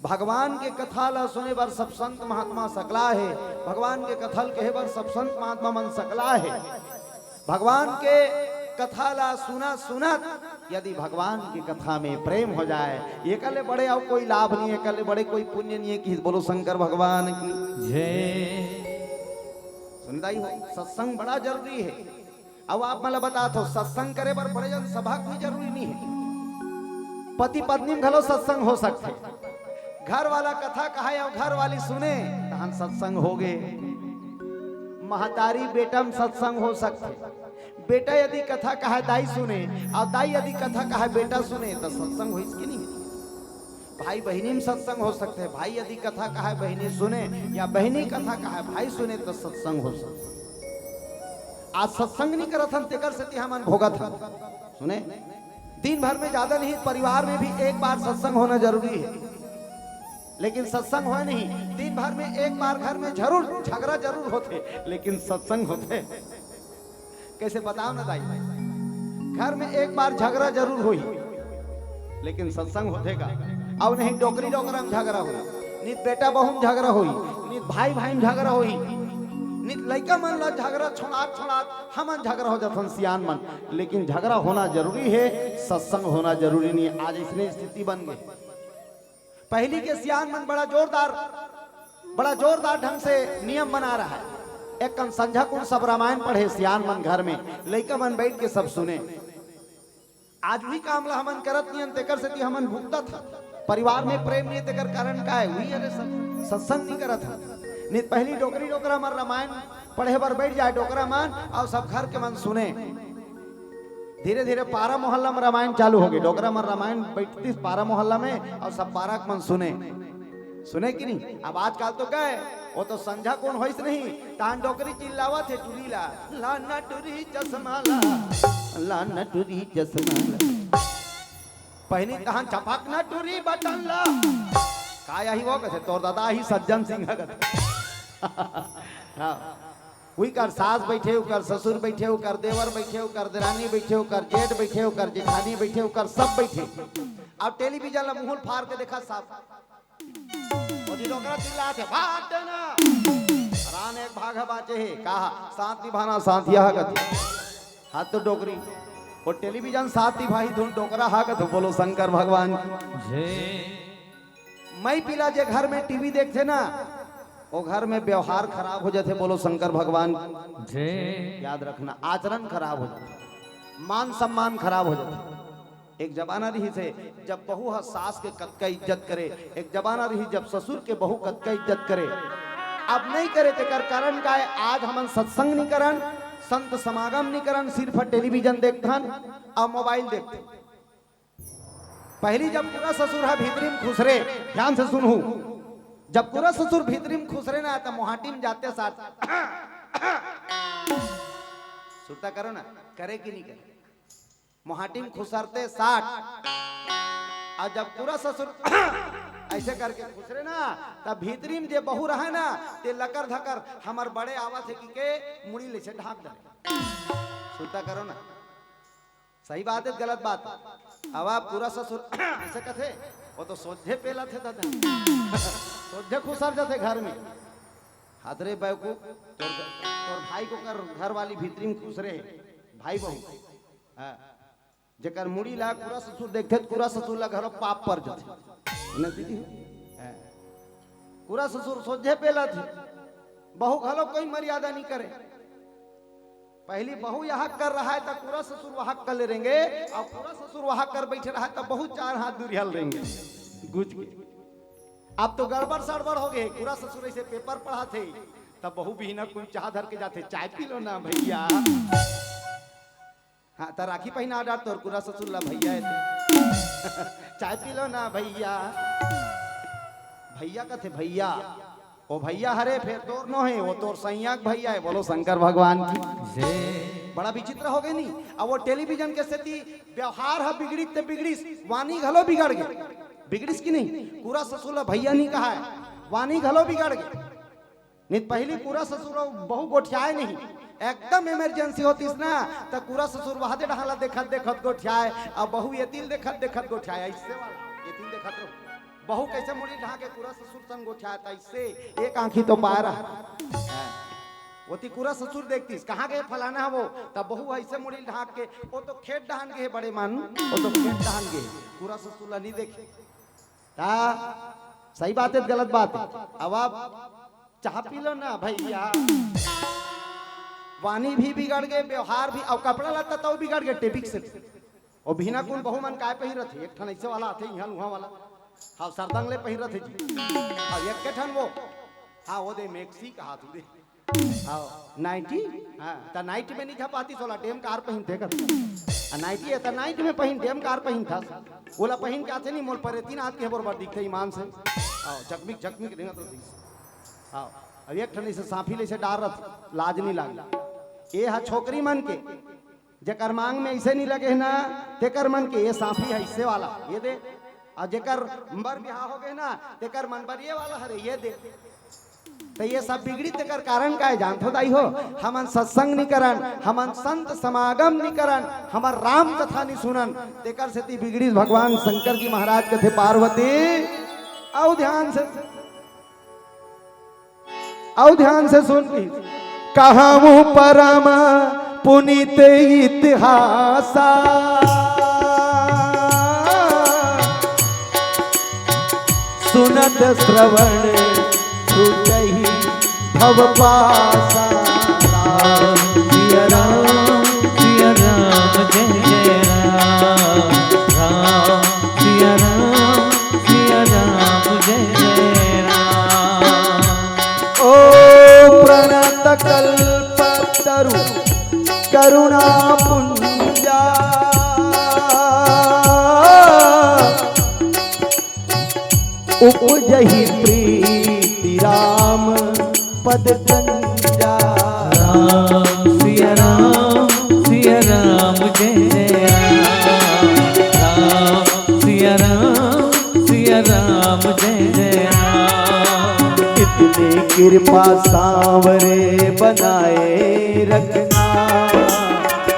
भगवान के कथा ला सुने बर सब संत महात्मा सकला हे, भगवान के कथा ल कहे बर सब संत महात्मा मन सकला हे। भगवान के कथा ला सुनत सुनत यदि भगवान की कथा में प्रेम हो जाए, एकर ले बड़े अउ कोई लाभ नहीं है, एकर ले बड़े कोई पुण्य नहीं है कि बोलो शंकर भगवान की। जय। सुनदाई हो, सत्संग बड़ा जरूरी है। अब आप मन ल बतात हो, सत्संग करे बर बड़े जन सभा कोई जरूरी नहीं है। पति पत्नी में घलो सत्संग हो सकथे। घर वाला कथा कहे अउ घर वाली सुने, तहन सत्संग हो गे। महतारी बेटा में सत्संग हो सकथे। बेटा यदि कथा कहे दाई सुने, अउ दाई यदि कथा कहे बेटा सुने, त सत्संग होइस कि नहीं? भाई बहिनी में सत्संग हो सकथे। भाई यदि कथा कहे बहिनी सुने, या बहिनी कथा कहे भाई सुने, त सत्संग हो सकथे। आज सत्संग नहीं करत हन, तेकर सेती हमन भोगत हन। सुने, दिन भर में ज्यादा नहीं, परिवार में भी एक बार सत्संग होना जरूरी है। लेकिन सत्संग होए नहीं, दिन भर में एक बार घर में जरूर झगड़ा जरूर होथे, लेकिन सत्संग होथे? कैसे बताओ ना दाई, घर में एक बार झगड़ा जरूर होही, लेकिन सत्संग होथे का? अउ नहीं, डोकरी डोकरा में झगड़ा होही, नित बेटा बहू में झगड़ा होही, नित भाई भाई में झगड़ा होही, नित लइका मन ला झगड़ा छोड़ात छोड़ात हमन झगड़ा हो जाथन सियान मन। लेकिन झगड़ा होना जरूरी है, सत्संग होना जरूरी नहीं है। आज इसने स्थिति बन गई। पहली के सियान मन बड़ा जोरदार, बड़ा जोरदार ढंग से नियम बना रहा है। एक कन संझा कुन सब रामायण पढ़े सियान मन घर में, लइका मन बैठ के सब सुने। आज भी काम ला हमन करत नियन, तेकर सेती हमन भुगतत हन। परिवार में प्रेम नहीं, तेकर कारण का है? वही, अरे सत-, सत्संग नहीं करत हन। नहीं, पहली डोकरी डोकरा मन रामायण पढ़े बर बैठ जाए, डोकरा मन, अउ सब घर के मन सुने। धीरे धीरे पारा मोहल्ला में रामायण चालू हो गई। डोकरा मन रामायण बैठतीस पारा मोहल्ला में, अउ सब पारा के मन सुने, सुने कि नहीं? अब आजकल तो गए, वो तो संझा कुन होइस नहीं, तहान डोकरी चिल्लावत हे टुरी ला, "ला ना टुरी चश्मा ला, ला ना टुरी चश्मा ला।" पहिनी तहान चपक ना टुरी बटन ला। का यही वो कथे, तोर दादा ही सज्जन सिंह कथे। हाँ। उही कर सास बैठे, उकर ससुर बैठे, उकर देवर बैठे, उकर देरानी बैठे, उकर जेठ बैठे, उकर जेठानी बैठे, उकर सब बैठे। अब टेलीविजन ला मुंह फाड़ के देखा सब। ओती डोकरा चिल्लात हे, "भाग देना।" रान एक भाग ह बाचे हे, कहा, "साथ निभाना, साथ यह गति।" हाथ तो डोकरी, वो टेलीविजन साथ निभाही धुन डोकरा हा गति। बोलो शंकर भगवान की। जय। मई पीला जे घर में टीवी देखथे ना, वो घर में व्यवहार खराब हो जाथे। बोलो शंकर भगवान की। जय। याद रखना, आचरण खराब हो जाथे, मान सम्मान खराब हो जाथे। एक जमाना रहिस हे, जब बहू ह सास के कतका इज्जत करे, एक जमाना रहिस, जब ससुर के बहू कतका इज्जत करे। अब नहीं करे, तेकर कारण का है? आज हमन सत्संग नहीं करन, संत समागम नहीं करन, सिर्फ टेलीविजन देखथन अउ मोबाइल देखथन। पहली जब पूरा ससुर ह भीतरी में खुसरे, ध्यान से सुनहू, जब पूरा ससुर भीतरी में खुसरे ना, त मोहाटी में जाते साथ सुरता करो ना, करे कि नहीं करे? मोहाटी में खुसरते साठ। अउ जब पूरा ससुर ऐसे करके खुसरे ना, तब भीतरी में जे बहू रहे ना, ते लकर धकर हमर बड़े आवत हे कि के मुड़ी ले से ढांक दे। सुरता करो ना, सही बात है, गलत बात? अब आप पूरा ससुर ऐसे कथे, वो तो सोझे पेलत हे दादा, सोझे खुसर जाथे घर में। हाथ रे बेवकूफ, तोर, तोर भाई के ओकर घर वाली भीतरी में खुसरे हे, भाई बहू। हाँ। जेकर मुड़ी ला पूरा ससुर देखथे, त पूरा ससुर ला घलो पाप पर जाथे। न दीदी? हाँ। कूरा ससुर सोझे पेलत हे, बहू घलो कोई मर्यादा नहीं करे। पहली बहू यहाँ कर रहा है, तो कूरा ससुर वहाँ कर ले रहेंगे, और कूरा ससुर वहाँ कर बैठे रहा है, तो बहू चार हाथ दूरिहा ले रहेंगे। गुज के। अब तो गड़बड़ सड़बड़ हो गए, कूरा ससुर ऐसे पेपर पढ़ाथे, तब बहू बिहना कुन चाह धर के जाथे, "चाय पी लो ना भैया।" हाँ, त राखी पहिना डार तोर कूरा ससुर ला भैया हे ते। "चाय पी लो ना भैया।" भैया कथे भैया, ओ भैया हरे फेर तोर नो हे, वो तोर सैया के भैया हे। बोलो शंकर भगवान की। बड़ा विचित्र हो गए नी। अब वो टेलीविजन के सेती व्यवहार ह बिगड़िस ते बिगड़िस, वाणी घलो बिगड़ गे। बिगड़िस कि नहीं? कूरा ससुर ला भैया नहीं कहा है, वाणी घलो बिगड़ गे। नहीं त पहली कूरा ससुर अउ बहू गोठियाए नहीं, एकदम इमरजेंसी होतिस ना, त कूरा ससुर वहादे डहान ला देखत देखत गोठियाए, अब बहू एती ल देखत देखत गोठियाए, ऐसे वाला एती ल देखत रहो। बहू कैसे मुड़ी ढाके कूरा ससुर संग गोठियाए, त ऐसे एक आंखी तो पार है। ओती कूरा ससुर देखतिस, "कहाँ गए फलाना वो?" तब बहू ऐसे मुड़ी ढाक के, "वो तो खेत डहान गए बड़े मन, वो तो खेत डहान गए।" कूरा ससुर ला नहीं देखे। ता सही बात है, गलत बात है। अब आप चाह पी लो ना भैया। वाणी भी बिगड़ गए, व्यवहार भी, और कपड़ा लत्ता तो बिगड़ गए, टेबिक से। और बिहना कुन बहू मन काय पहिरत हे, एक ठन ऐसे वाला आथे, यहाँ लुहा वाला। हाँ, सरदंग ले पहिरत हे जी। अब एक के ठन वो, हाँ, वो दे मैक्सी कहा तू दे। हाँ, नाइटी? हाँ, त नाइट में नहीं था पाती सोला, डेम कार पहिनथे कर। आ नाइटी है, त नाइट में पहिन, डेम कार पहिन था। ओला पहिन के आथे नहीं, मोल परेतीन आत के बरोबर दिखथे ईमान से। हाँ, झकमिक, झकमिक रेंगत रहिथे। हाँ, अब एक ठन से सांफी ले से डार रथ, लाज नहीं लागे। ये हा छोकरी मन के, जेकर मांग में ऐसे नहीं लगे ना, तेकर मन के ये सांफी है इससे वाला, ये दे। और जेकर बर बिहाव हो गए ना, तेकर मन बर ये वाला हरे, ये दे। तो ये सब बिगड़ी, तेकर कारण का है जानथो दाई हो? हमन सत्संग नहीं करन, हमन संत समागम नहीं करन, हमर राम कथा नहीं सुनन, तेकर सेती बिगड़ी। भगवान शंकर जी महाराज कथे पार्वती, अउ ध्यान से, अउ ध्यान से सुन की, कहूँ परम पुनीत इतिहासा, सुनत श्रवण छूटहि भव पासा। राम सिया राम, सिया राम, जय जय राम। राम सिया राम, सिया राम, जय जय राम। ओ प्रणत कल्प तरु करुणा पुंजा, उपजहि प्रीति राम पद कंजा। राम सिया राम, सिया राम, जय जय राम। राम सिया राम, सिया राम, जय जय राम। इतनी कृपा सांवरे बनाए रखना,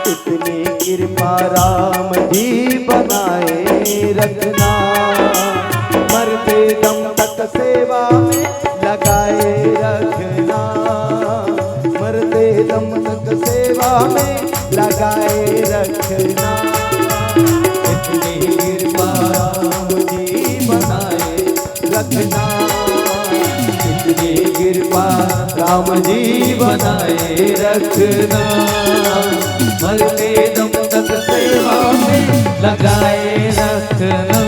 इतनी कृपा राम जी बनाए रखना। मरते दम तक सेवा में लगाए रखना, मरते दम तक सेवा में लगाए रखना। इतनी कृपा राम जी बनाए रखना, इतनी कृपा राम जी बनाए रखना। मरते दम तक सेवा में लगाए रखना,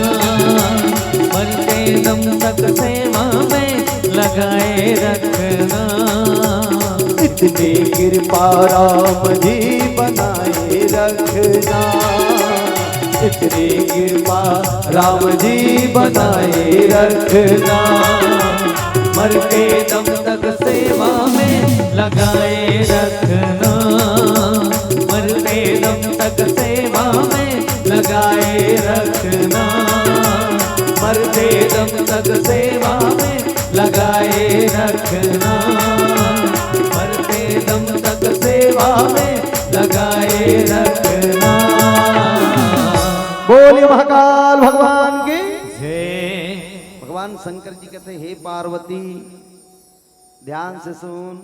मरते दम तक सेवा में लगाए रखना। इतनी कृपा राम जी बनाए रखना, इतनी कृपा राम जी बनाए रखना। मरते दम तक सेवा में लगाए रखना, मरते दम तक सेवा में लगाए रखना, मरते दम तक सेवा में लगाए रखना, मरते दम तक सेवा में लगाए रखना। बोलिए महाकाल भगवान की। जय। भगवान शंकर जी कहते, हे पार्वती, ध्यान से सुन,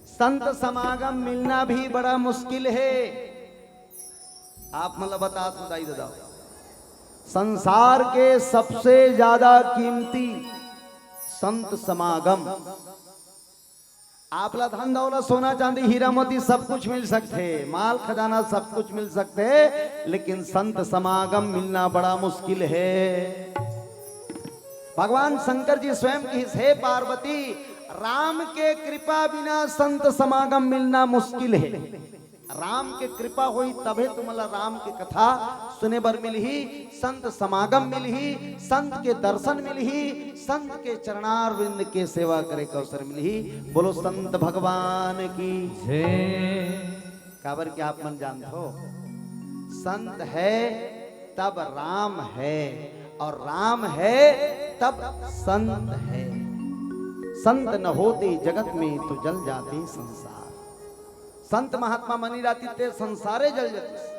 संत समागम मिलना भी बड़ा मुश्किल है। आप मन ल बतात हों दाई ददा, संसार के सबसे ज्यादा कीमती संत समागम। आप ला धन दौलत, सोना चांदी, हीरा मोती सब कुछ मिल सकथे, माल खजाना सब कुछ मिल सकथे, लेकिन संत समागम मिलना बड़ा मुश्किल हे। भगवान शंकर जी स्वयं कहिस, हे पार्वती, राम के कृपा बिना संत समागम मिलना मुश्किल हे। राम के कृपा होही तभे तुमला राम के कथा सुने बर मिलही, संत समागम मिलही, संत के दर्शन मिलही, संत के चरणारविंद के सेवा करे के अवसर मिलही। बोलो संत भगवान की। जय। काबर कि आप मन जानथो, संत हे तब राम हे, अउ राम हे तब संत हे। संत न होते जगत में तो जल जाते संसार। संत महात्मा मनी राती ते संसारे जल जतिस।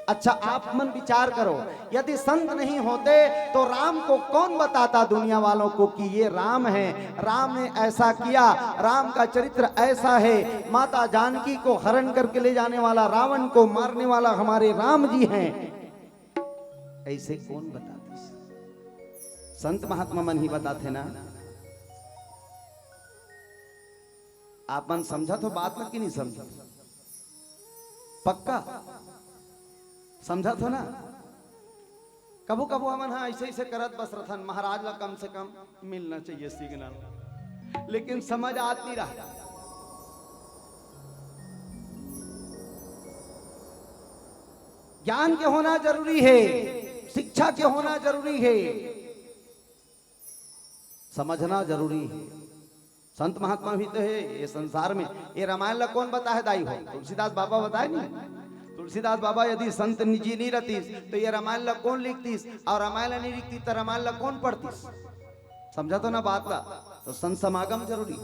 अच्छा, आप मन विचार करो, यदि संत नहीं होते तो राम को कौन बताता दुनिया वालों को कि ये राम है, राम ने ऐसा किया, राम का चरित्र ऐसा है, माता जानकी को हरण करके ले जाने वाला, रावण को मारने वाला हमारे राम जी हैं। ऐसे कौन बताते? संत महात्मा मन ही बताते ना। आप मन समझत हो बात ला कि नहीं समझत? पक्का समझत हो ना? कभू कभू हमन हा ऐसे ऐसे करत बस रथन, महाराज ला कम से कम मिलना चाहिए सिग्नल, लेकिन समझ आत नहीं रहा। ज्ञान के होना जरूरी है, शिक्षा के होना जरूरी है, समझना जरूरी है। संत महात्मा भी तो है ये संसार में। ये रामायण ला कौन बताए दाई हो? तुलसीदास बाबा बताए नहीं? तुलसीदास बाबा यदि संत जी नहीं रहतीस तो ये रामायण ला कौन लिखतीस? और रामायण ला नहीं लिखतीस तो रामायण ला कौन पढ़तीस? समझा तो ना बात ला। तो संत समागम जरूरी।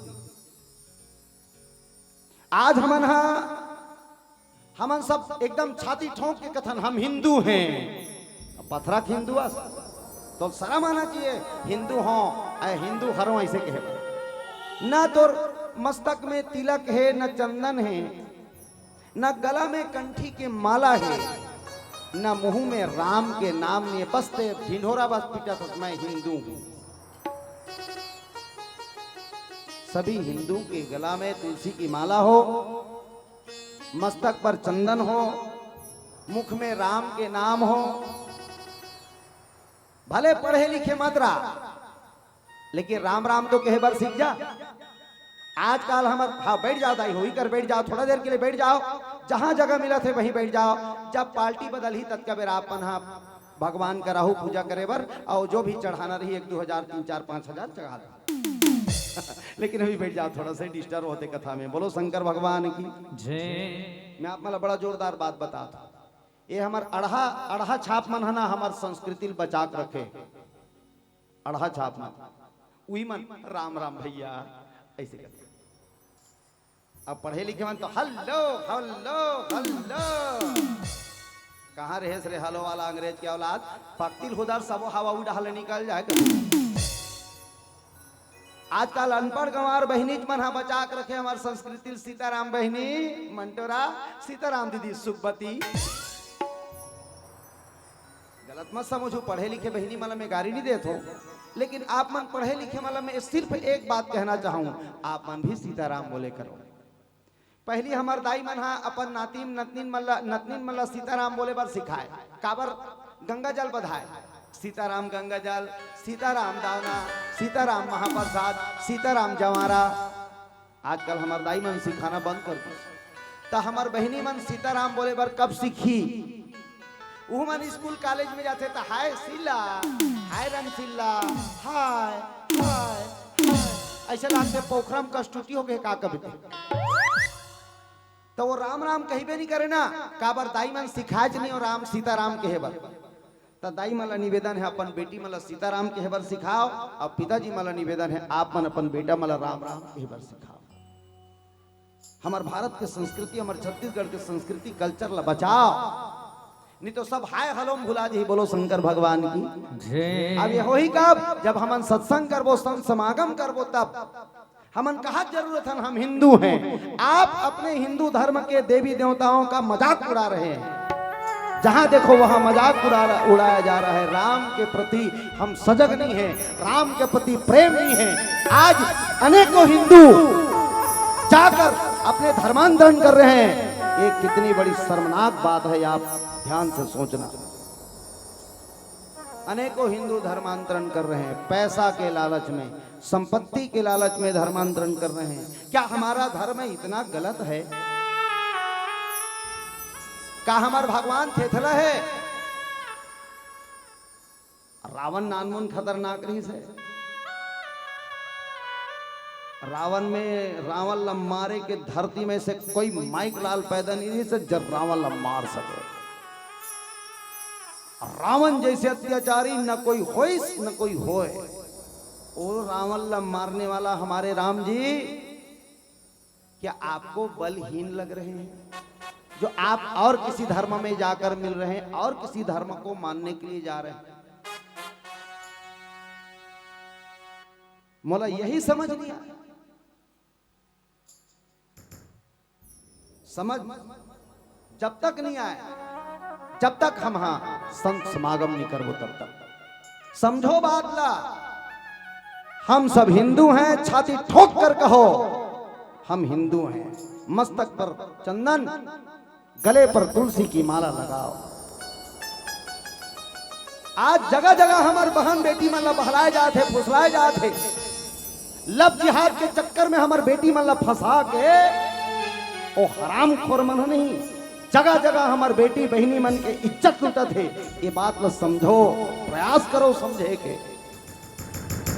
आज हमन हा, हमन सब एकदम छाती ठोंक के कथन, हम हिंदू हैं। अब पथरा के हिंदू अस, तो शर्म आना चाहिए, हिंदू हो, अय हिंदू हरो ऐसे कहे बर। ना तोर मस्तक में तिलक है, ना चंदन है, ना गला में कंठी के माला है, ना मुंह में राम के नाम नहीं है, बस ते ढिंढोरा बस पीटत हस, मैं हिंदू हूँ। सभी हिंदू के गला में तुलसी की माला हो, मस्तक पर चंदन हो, मुख में राम के नाम हो, भले पढ़े लिखे मत रहा, लेकिन राम राम तो कहे बर सीख जा। आजकल हमर, हाँ, बैठ जाओ दाई, होई कर बैठ जाओ, थोड़ा देर के लिए बैठ जाओ, जहाँ जगह मिलथे वहीं बैठ जाओ। जब पार्टी बदलही ततका बेर आप मन हा भगवान कराहू पूजा करे बर, अउ जो भी चढ़ाना रही, एक दो हजार, तीन चार पाँच हजार चढ़ा दो। लेकिन अभी बैठ जाओ, थोड़ा सा डिस्टर्ब होथे कथा में। बोलो शंकर भगवान की। जय। मैं आप मन ला बड़ा जोरदार बात बतात हूँ। ये हमर अड़हा, अड़हा छाप मन ह ना हमर संस्कृति ल बचा के रखे। अड़हा छाप मन, उही मन राम राम भैया ऐसे करथे। अब पढ़े लिखे मन तो हल्लो, हल्लो, हल्लो। कहाँ रहेस रे हलो वाला अंग्रेज के औलाद? पकतिल हुदर सबो हवा उड़ाह ले निकल जाए कभी। आजकल अनपढ़ गंवार बहिनीच मन हा बचा के रखे हमर संस्कृति ल। सीताराम बहिनी मंटोरा, सीताराम दीदी सुखबती। गलत मत समझू, पढ़े लिखे बहिनी मन ला मैं गारी नहीं देत हो, लेकिन आप मन पढ़े लिखे मन ला मैं सिर्फ एक बात कहना चाहूँ, आप मन भी सीताराम बोले करो। पहली हमर दाई मन हा अपन नातिन नतनिन मन ला, नतनिन मन ला सीताराम बोले बर सिखाए। काबर? गंगा जल बधाए, सीताराम गंगा जल, सीताराम दावना, सीताराम महाप्रसाद, सीताराम जवारा। आजकल हमर दाई मन सिखाना बंद कर दिस, त हमर बहिनी मन सीताराम बोले बर कब सीखही? उहू मन स्कूल कॉलेज में जाथे त हाय शीला, हाय रंगशीला, हाय, हाय, हाय। ऐसे लागथे पोखरा म कस्तूरी हो गे का कभी। त वो राम राम कहिबे नहीं करे ना, काबर दाई मन सिखाएच नहीं हो राम सीताराम कहे बर। त दाई मन ला निवेदन है, अपन बेटी मन ला सीताराम कहे बर सिखाओ, अउ पिताजी मन ला निवेदन है, आप मन अपन बेटा मन ला राम राम कहे बर सिखाओ। हमर भारत के संस्कृति, हमर छत्तीसगढ़ के संस्कृति, कल्चर ला बचाओ, नहीं तो सब हाय हलो म भुला जही। बोलो शंकर भगवान की। जय। अब ये होही कब? जब हमन सत्संग करबो, संत समागम करबो, तब। हमन कहा जरूरत हन, हम हिंदू हैं। आप अपने हिंदू धर्म के देवी देवताओं का मजाक उड़ा रहे हैं। जहां देखो वहां मजाक उड़ा, उड़ाया जा रहा है। राम के प्रति हम सजग नहीं हैं, राम के प्रति प्रेम नहीं है। आज अनेकों हिंदू जाकर अपने धर्मांतरण कर रहे हैं। ये कितनी बड़ी शर्मनाक बात है, आप ध्यान से सोचना। अनेकों हिंदू धर्मांतरण कर रहे हैं, पैसा के लालच में, संपत्ति के लालच में धर्मांतरण कर रहे हैं। क्या हमारा धर्म इतना गलत है? का हमर भगवान थेथला है? रावण नानमुन खतरनाक रहिस हे। रावण में, रावण ला मारे के धरती में से कोई माइक लाल पैदा नहीं रहिस हे, जब रावण ला मार सके। रावण जैसे अत्याचारी न कोई होइस, न कोई होए। ओ रावण ला मारने वाला हमारे राम जी, क्या आपको बलहीन लग रहे हैं, जो आप और किसी धर्म में जाकर मिल रहे हैं और किसी धर्म को मानने के लिए जा रहे हैं? मोला यही समझ नहीं आया। समझ जब तक नहीं आया, जब तक हम, हाँ, संत समागम नहीं करबो, तब तक समझो बात ला। हम सब हिंदू हैं, छाती ठोक कर कहो, हम हिंदू हैं। मस्तक पर चंदन, गले पर तुलसी की माला लगाओ। आज जगह जगह हमर बहन बेटी मन ला बहलाए जात हे, फुसलाए जात हे। लव जिहाद के चक्कर में हमर बेटी मन ला फंसा के ओ हरामखोर मन ह नहीं, जगह जगह हमर बेटी बहिनी मन के इज्जत लुटत हे। ये बात ला समझो, प्रयास करो समझे के।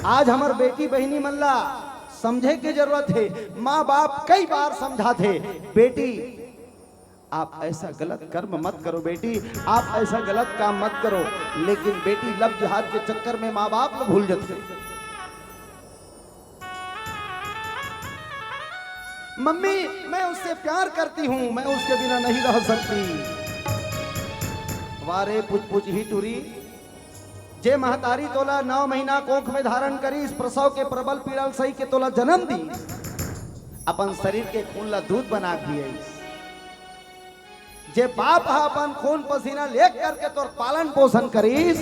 आज हमर बेटी बहिनी मन ला समझे के जरूरत हे। माँ बाप कई बार समझाथे, बेटी, आप ऐसा गलत कर्म मत करो बेटी, आप ऐसा गलत काम मत करो। लेकिन बेटी लव जिहाद के चक्कर में माँ बाप ला भूल जाथे। मम्मी, मैं उससे प्यार करती हूँ, मैं उसके बिना नहीं रह सकती। वारे पुछ पुछ ही टूरी, जे महतारी तोला नौ महीना कोख में धारण करिस, प्रसव के प्रबल पीड़ा ल सही के तोला जन्म दी, अपन शरीर के खून ला दूध बना दिए। जे बाप ह अपन खून पसीना लेख करके तोर पालन पोषण करिस,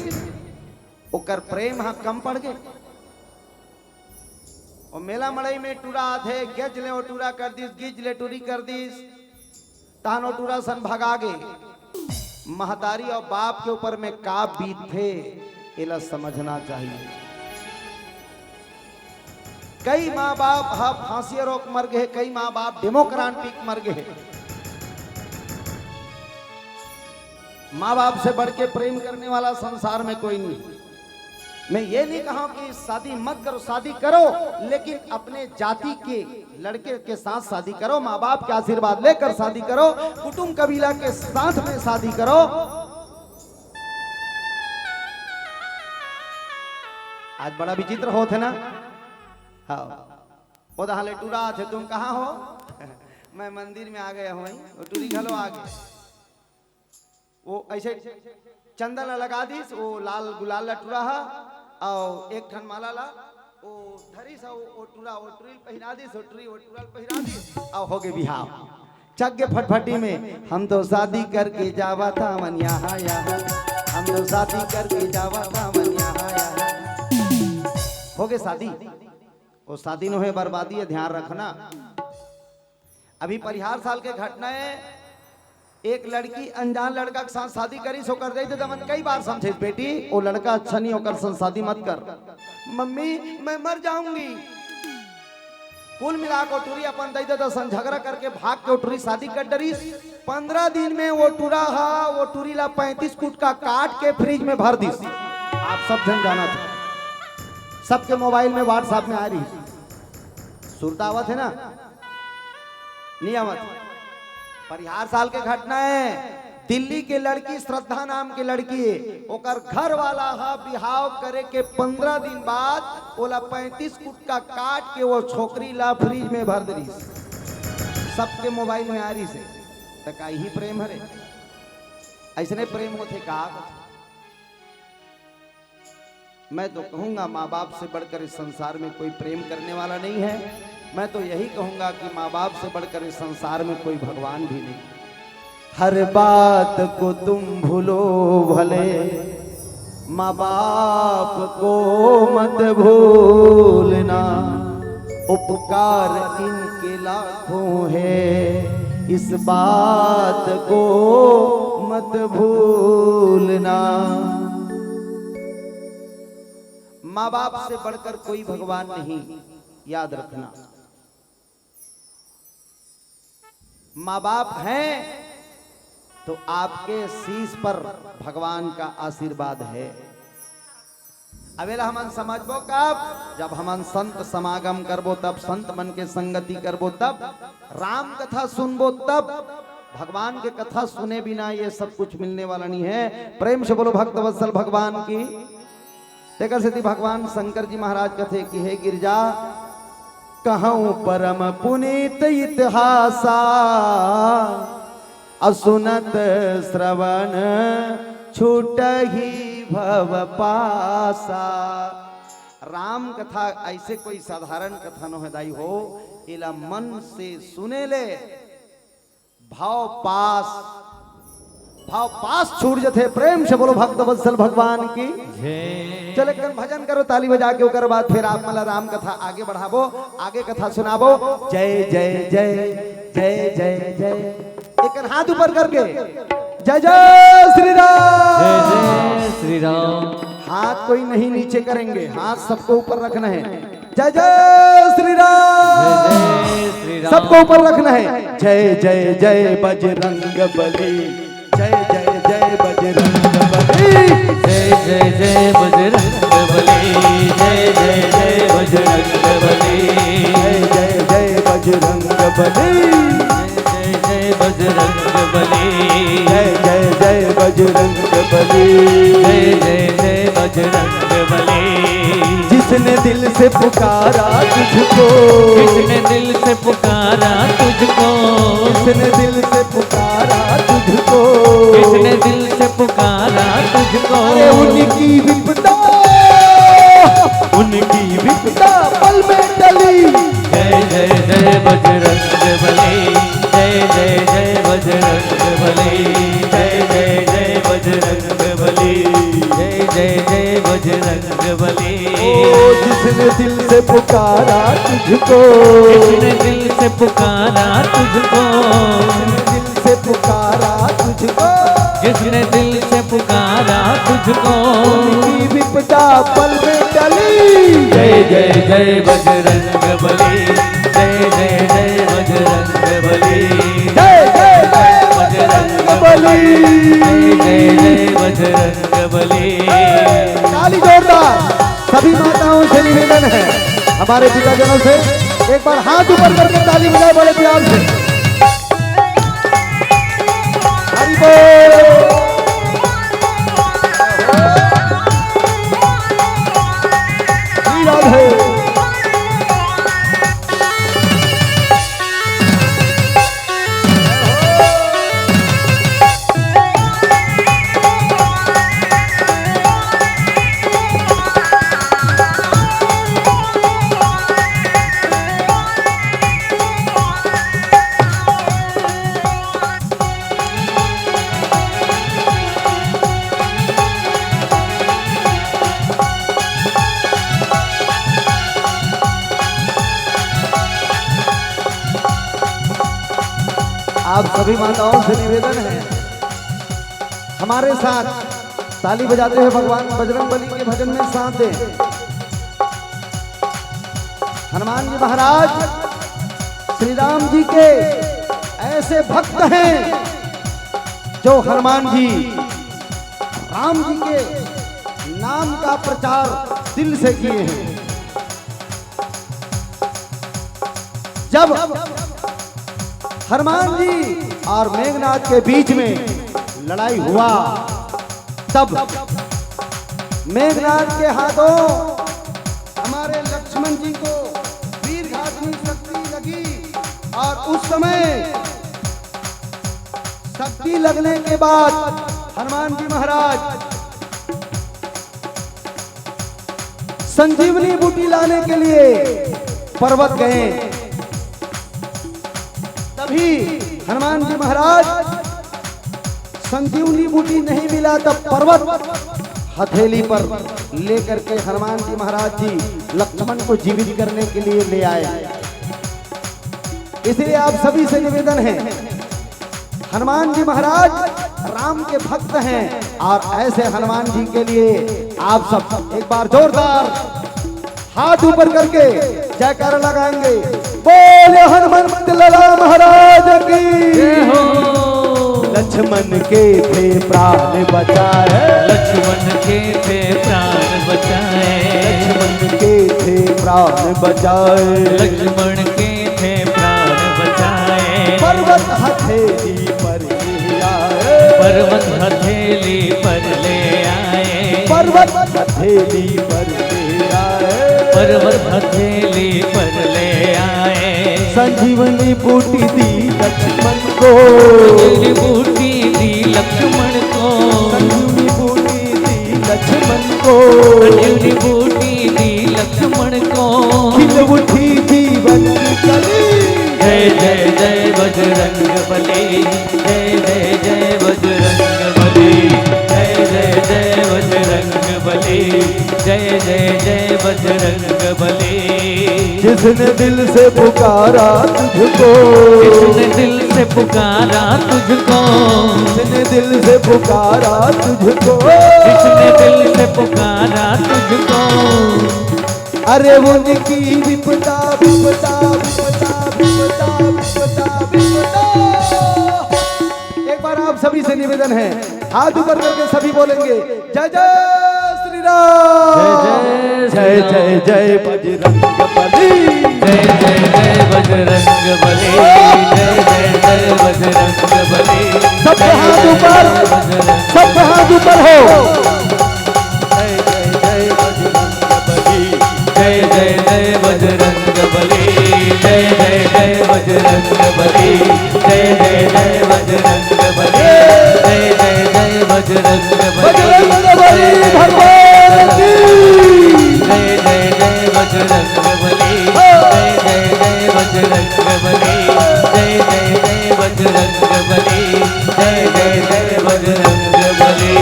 ओकर प्रेम ह कम पड़ गे। ओ मेला मड़ई में टूरा आथे, गेज ले ओ टूरा कर दिस, गिज ले टूरी कर दिस, तहन ओ टूरा सन भगा गे। महतारी और बाप के ऊपर में का बीतथे, एला समझना चाहिए। कई माँ बाप ह फांसी रोक मर गए, कई माँ बाप डेमोक्रान पीक मर गए। माँ बाप से बढ़ के प्रेम करने वाला संसार में कोई नहीं। मैं ये नहीं कहा कि शादी मत करो, शादी करो, लेकिन अपने जाति के लड़के के साथ शादी करो, माँ बाप के आशीर्वाद लेकर शादी करो, कुटुंब कबीला के साथ में शादी करो। आज बड़ा विचित्र होत हे ना। हाँ, ओ दहा ले टूरा आथे, तुम कहाँ हो? मैं मंदिर में आ गया हूँ, वो टूरी घलो आ गए। वो ऐसे चंदन ला लगा दिस, वो लाल गुलाल ला टूरा हा, और एक ठन माला ला वो धरिस, वो, वो टूरा, वो टूरी ल पहिरा दिस, वो टूरी, वो टूरा ल पहिरा दिस, और हो गए बिहाव। चक गे फटफटी में, हम तो शादी करके जावा था मन यहाँ यहाँ, हम तो शादी करके जावा था मन यहाँ यहाँ। हो गए शादी। वो शादी नोहे, बर्बादी है, ध्यान रखना। अभी परिहार साल के घटना है, एक लड़की अनजान लड़का के साथ शादी करिस, ओकर दई ददा मन कई बार समझे, "बेटी, वो लड़का अच्छा नहीं, ओकर संग शादी मत कर।" "मम्मी, मैं मर जाऊंगी।" कुल मिला के ओ टूरी अपन दई ददा संग झगड़ा करके भाग के ओ टूरी शादी कर डरिस। पंद्रह दिन में वो टूरा हा, वो टूरी ला पैंतीस कुटका काट के फ्रिज में भर दिस। आप सब झन जानत हो, सबके मोबाइल में, WhatsApp में आ रही। सुरता आवत हे ना? नहीं आवत। परिहार साल के घटना है। दिल्ली के लड़की, श्रद्धा नाम के लड़की हे, ओकर घर वाला हा बिहाव करे के पंद्रह दिन बाद ओला पैंतीस कुटका काट के वो छोकरी ला फ्रिज में भर दिस। सबके मोबाइल में आ रही से, त का यही प्रेम हरे? ऐसने प्रेम होथे का? मैं तो कहूंगा, माँ बाप से बढ़कर इस संसार में कोई प्रेम करने वाला नहीं है। मैं तो यही कहूंगा कि माँ बाप से बढ़कर इस संसार में कोई भगवान भी नहीं। हर बात को तुम भूलो भले, माँ बाप को मत भूलना। उपकार इनके लाखों है, इस बात को मत भूलना। माँ बाप से बढ़कर कोई भगवान नहीं, याद रखना। माँ बाप हैं तो आपके शीश पर भगवान का आशीर्वाद है। अबेला हमन समझबो कब? जब हमन संत समागम करबो तब, संत मन के संगति करबो तब, राम कथा सुनबो तब। भगवान के कथा सुने बिना ये सब कुछ मिलने वाला नहीं है। प्रेम से बोलो भक्त वत्सल भगवान की। तेकर सेती भगवान शंकर जी महाराज कथे कि हे गिरजा, कहूँ परम पुनीत इतिहासा, असुनत श्रवण छूटही भव पासा। राम कथा ऐसे कोई साधारण कथा नोहे दाई हो, एला मन से सुने ले भाव पास, भाव पास छूट जथे। प्रेम से बोलो भक्त वत्सल भगवान की। जय। चल एक कन भजन करो ताली बजा के, ओकर बाद फिर आप मन ला राम कथा आगे बढ़ाबो, आगे कथा सुनाबो। जय जय जय जय जय जय। एक कन हाथ ऊपर करके जय जय श्री राम। जय जय श्री राम। हाथ कोई नहीं नीचे करेंगे, हाथ सबको ऊपर रखना है। जय जय श्री राम। जय जय श्री राम। सबको ऊपर रखना है। जय जय जय बजरंग बली, जय जय जय बजरंग बली। जय जय जय बजरंग बली, जय जय जय बजरंग बली। जय जय जय बजरंग बली। जय जय बजरंग बली। जय जय जय बजरंग बली। जय जय जय बजरंग बली। जिसने दिल से पुकारा तुझको, किसने दिल से पुकारा तुझको, किसने दिल से पुकारा तुझको, किसने दिल से पुकारा तुझको, अरे उनकी विपदा, उनकी विपदा पल में टली। जय जय जय बजरंग बली, जय जय जय बजरंग बली, जय जय जय बजरंग बली, जय जय जय बजरंग बली। ओ जिसने दिल से पुकारा तुझको, जिसने दिल से पुकारा तुझको, जिसने दिल से पुकारा तुझको, जिसने दिल से पुकारा तुझको, उनकी विपदा पल में टली। जय जय जय बजरंग बली, जय जय जय बजरंग बली, जय जय जय बजरंग बली। जय जय जय बजरंग बली। ताली जोरदार। सभी माताओं से निवेदन है, हमारे पिताजनों से, एक बार हाथ ऊपर करके ताली बजाए बड़े प्यार से। हरि बोल। श्री राधे। आप सभी माताओं से निवेदन है, हमारे साथ ताली बजाते हुए भगवान बजरंग बली के भजन में साथ दें। हनुमान जी महाराज श्री राम जी के ऐसे भक्त हैं जो हनुमान जी राम जी के नाम का प्रचार दिल से किए हैं। जब हनुमान जी और मेघनाथ के बीच में लड़ाई हुआ, तब मेघनाथ के हाथों हमारे लक्ष्मण जी को वीरघातिनी शक्ति लगी और उस समय शक्ति लगने के बाद हनुमान जी महाराज संजीवनी बूटी लाने के लिए पर्वत गए। तभी हनुमान जी महाराज संजीवनी बूटी नहीं मिला तब पर्वत हथेली पर लेकर के हनुमान जी महाराज जी लक्ष्मण को जीवित करने के लिए ले आए। इसलिए आप सभी से निवेदन है, हनुमान जी महाराज राम के भक्त हैं और ऐसे हनुमान जी के लिए आप सब एक बार जोरदार हाथ ऊपर करके जयकारा लगाएंगे। बोले हनुमंत लाला महाराज की। लक्ष्मण के थे प्राण बचाए। लक्ष्मण के थे प्राण बचाए। लक्ष्मण के थे प्राण बचाए। लक्ष्मण के थे प्राण बचाए। पर्वत हथेली पर ले आए। पर्वत हथेली पर ले आए। पर्वत हथेली पर ले आए। पर्वत हथेली पर ले आए। संजीवनी बूटी दी लक्ष्मण को। संजीवनी बूटी दी लक्ष्मण को। संजीवनी बूटी दी लक्ष्मण को। संजीवनी बूटी दी लक्ष्मण को। खिल उठी जीवन की कली। जय जय जय बजरंग बली। जय जय जय बजरंग बली। जय जय जय बजरंग बली। जय जय जय बजरंग बली। जिसने दिल से पुकारा तुझको। जिसने दिल से पुकारा तुझको। जिसने दिल से पुकारा तुझको। जिसने दिल से पुकारा तुझको। अरे उनकी विपदा, विपदा, विपदा, विपदा, विपदा, विपदा। एक बार आप सभी से निवेदन है, हाथ ऊपर करके सभी बोलेंगे, जय जय श्री राम। जय जय जय जय बजरंग बली। जय जय जय बजरंग बली। जय जय जय बजरंग बली। सबके हाथ ऊपर, सबके हाथ ऊपर हो। जय जय जय बजरंग बली। जय जय जय बजरंग बली। जय जय जय बजरंग बली। जय जय जय बजरंग बली। जय जय जय बजरंग बली। बजरंग बली भगवान की। जय जय जय बजरंग बली। जय जय जय बजरंग बली। जय जय जय बजरंग बली। जय जय जय बजरंग बली।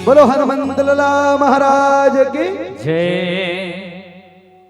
बोलो हनुमंत लाला महाराज की। जय।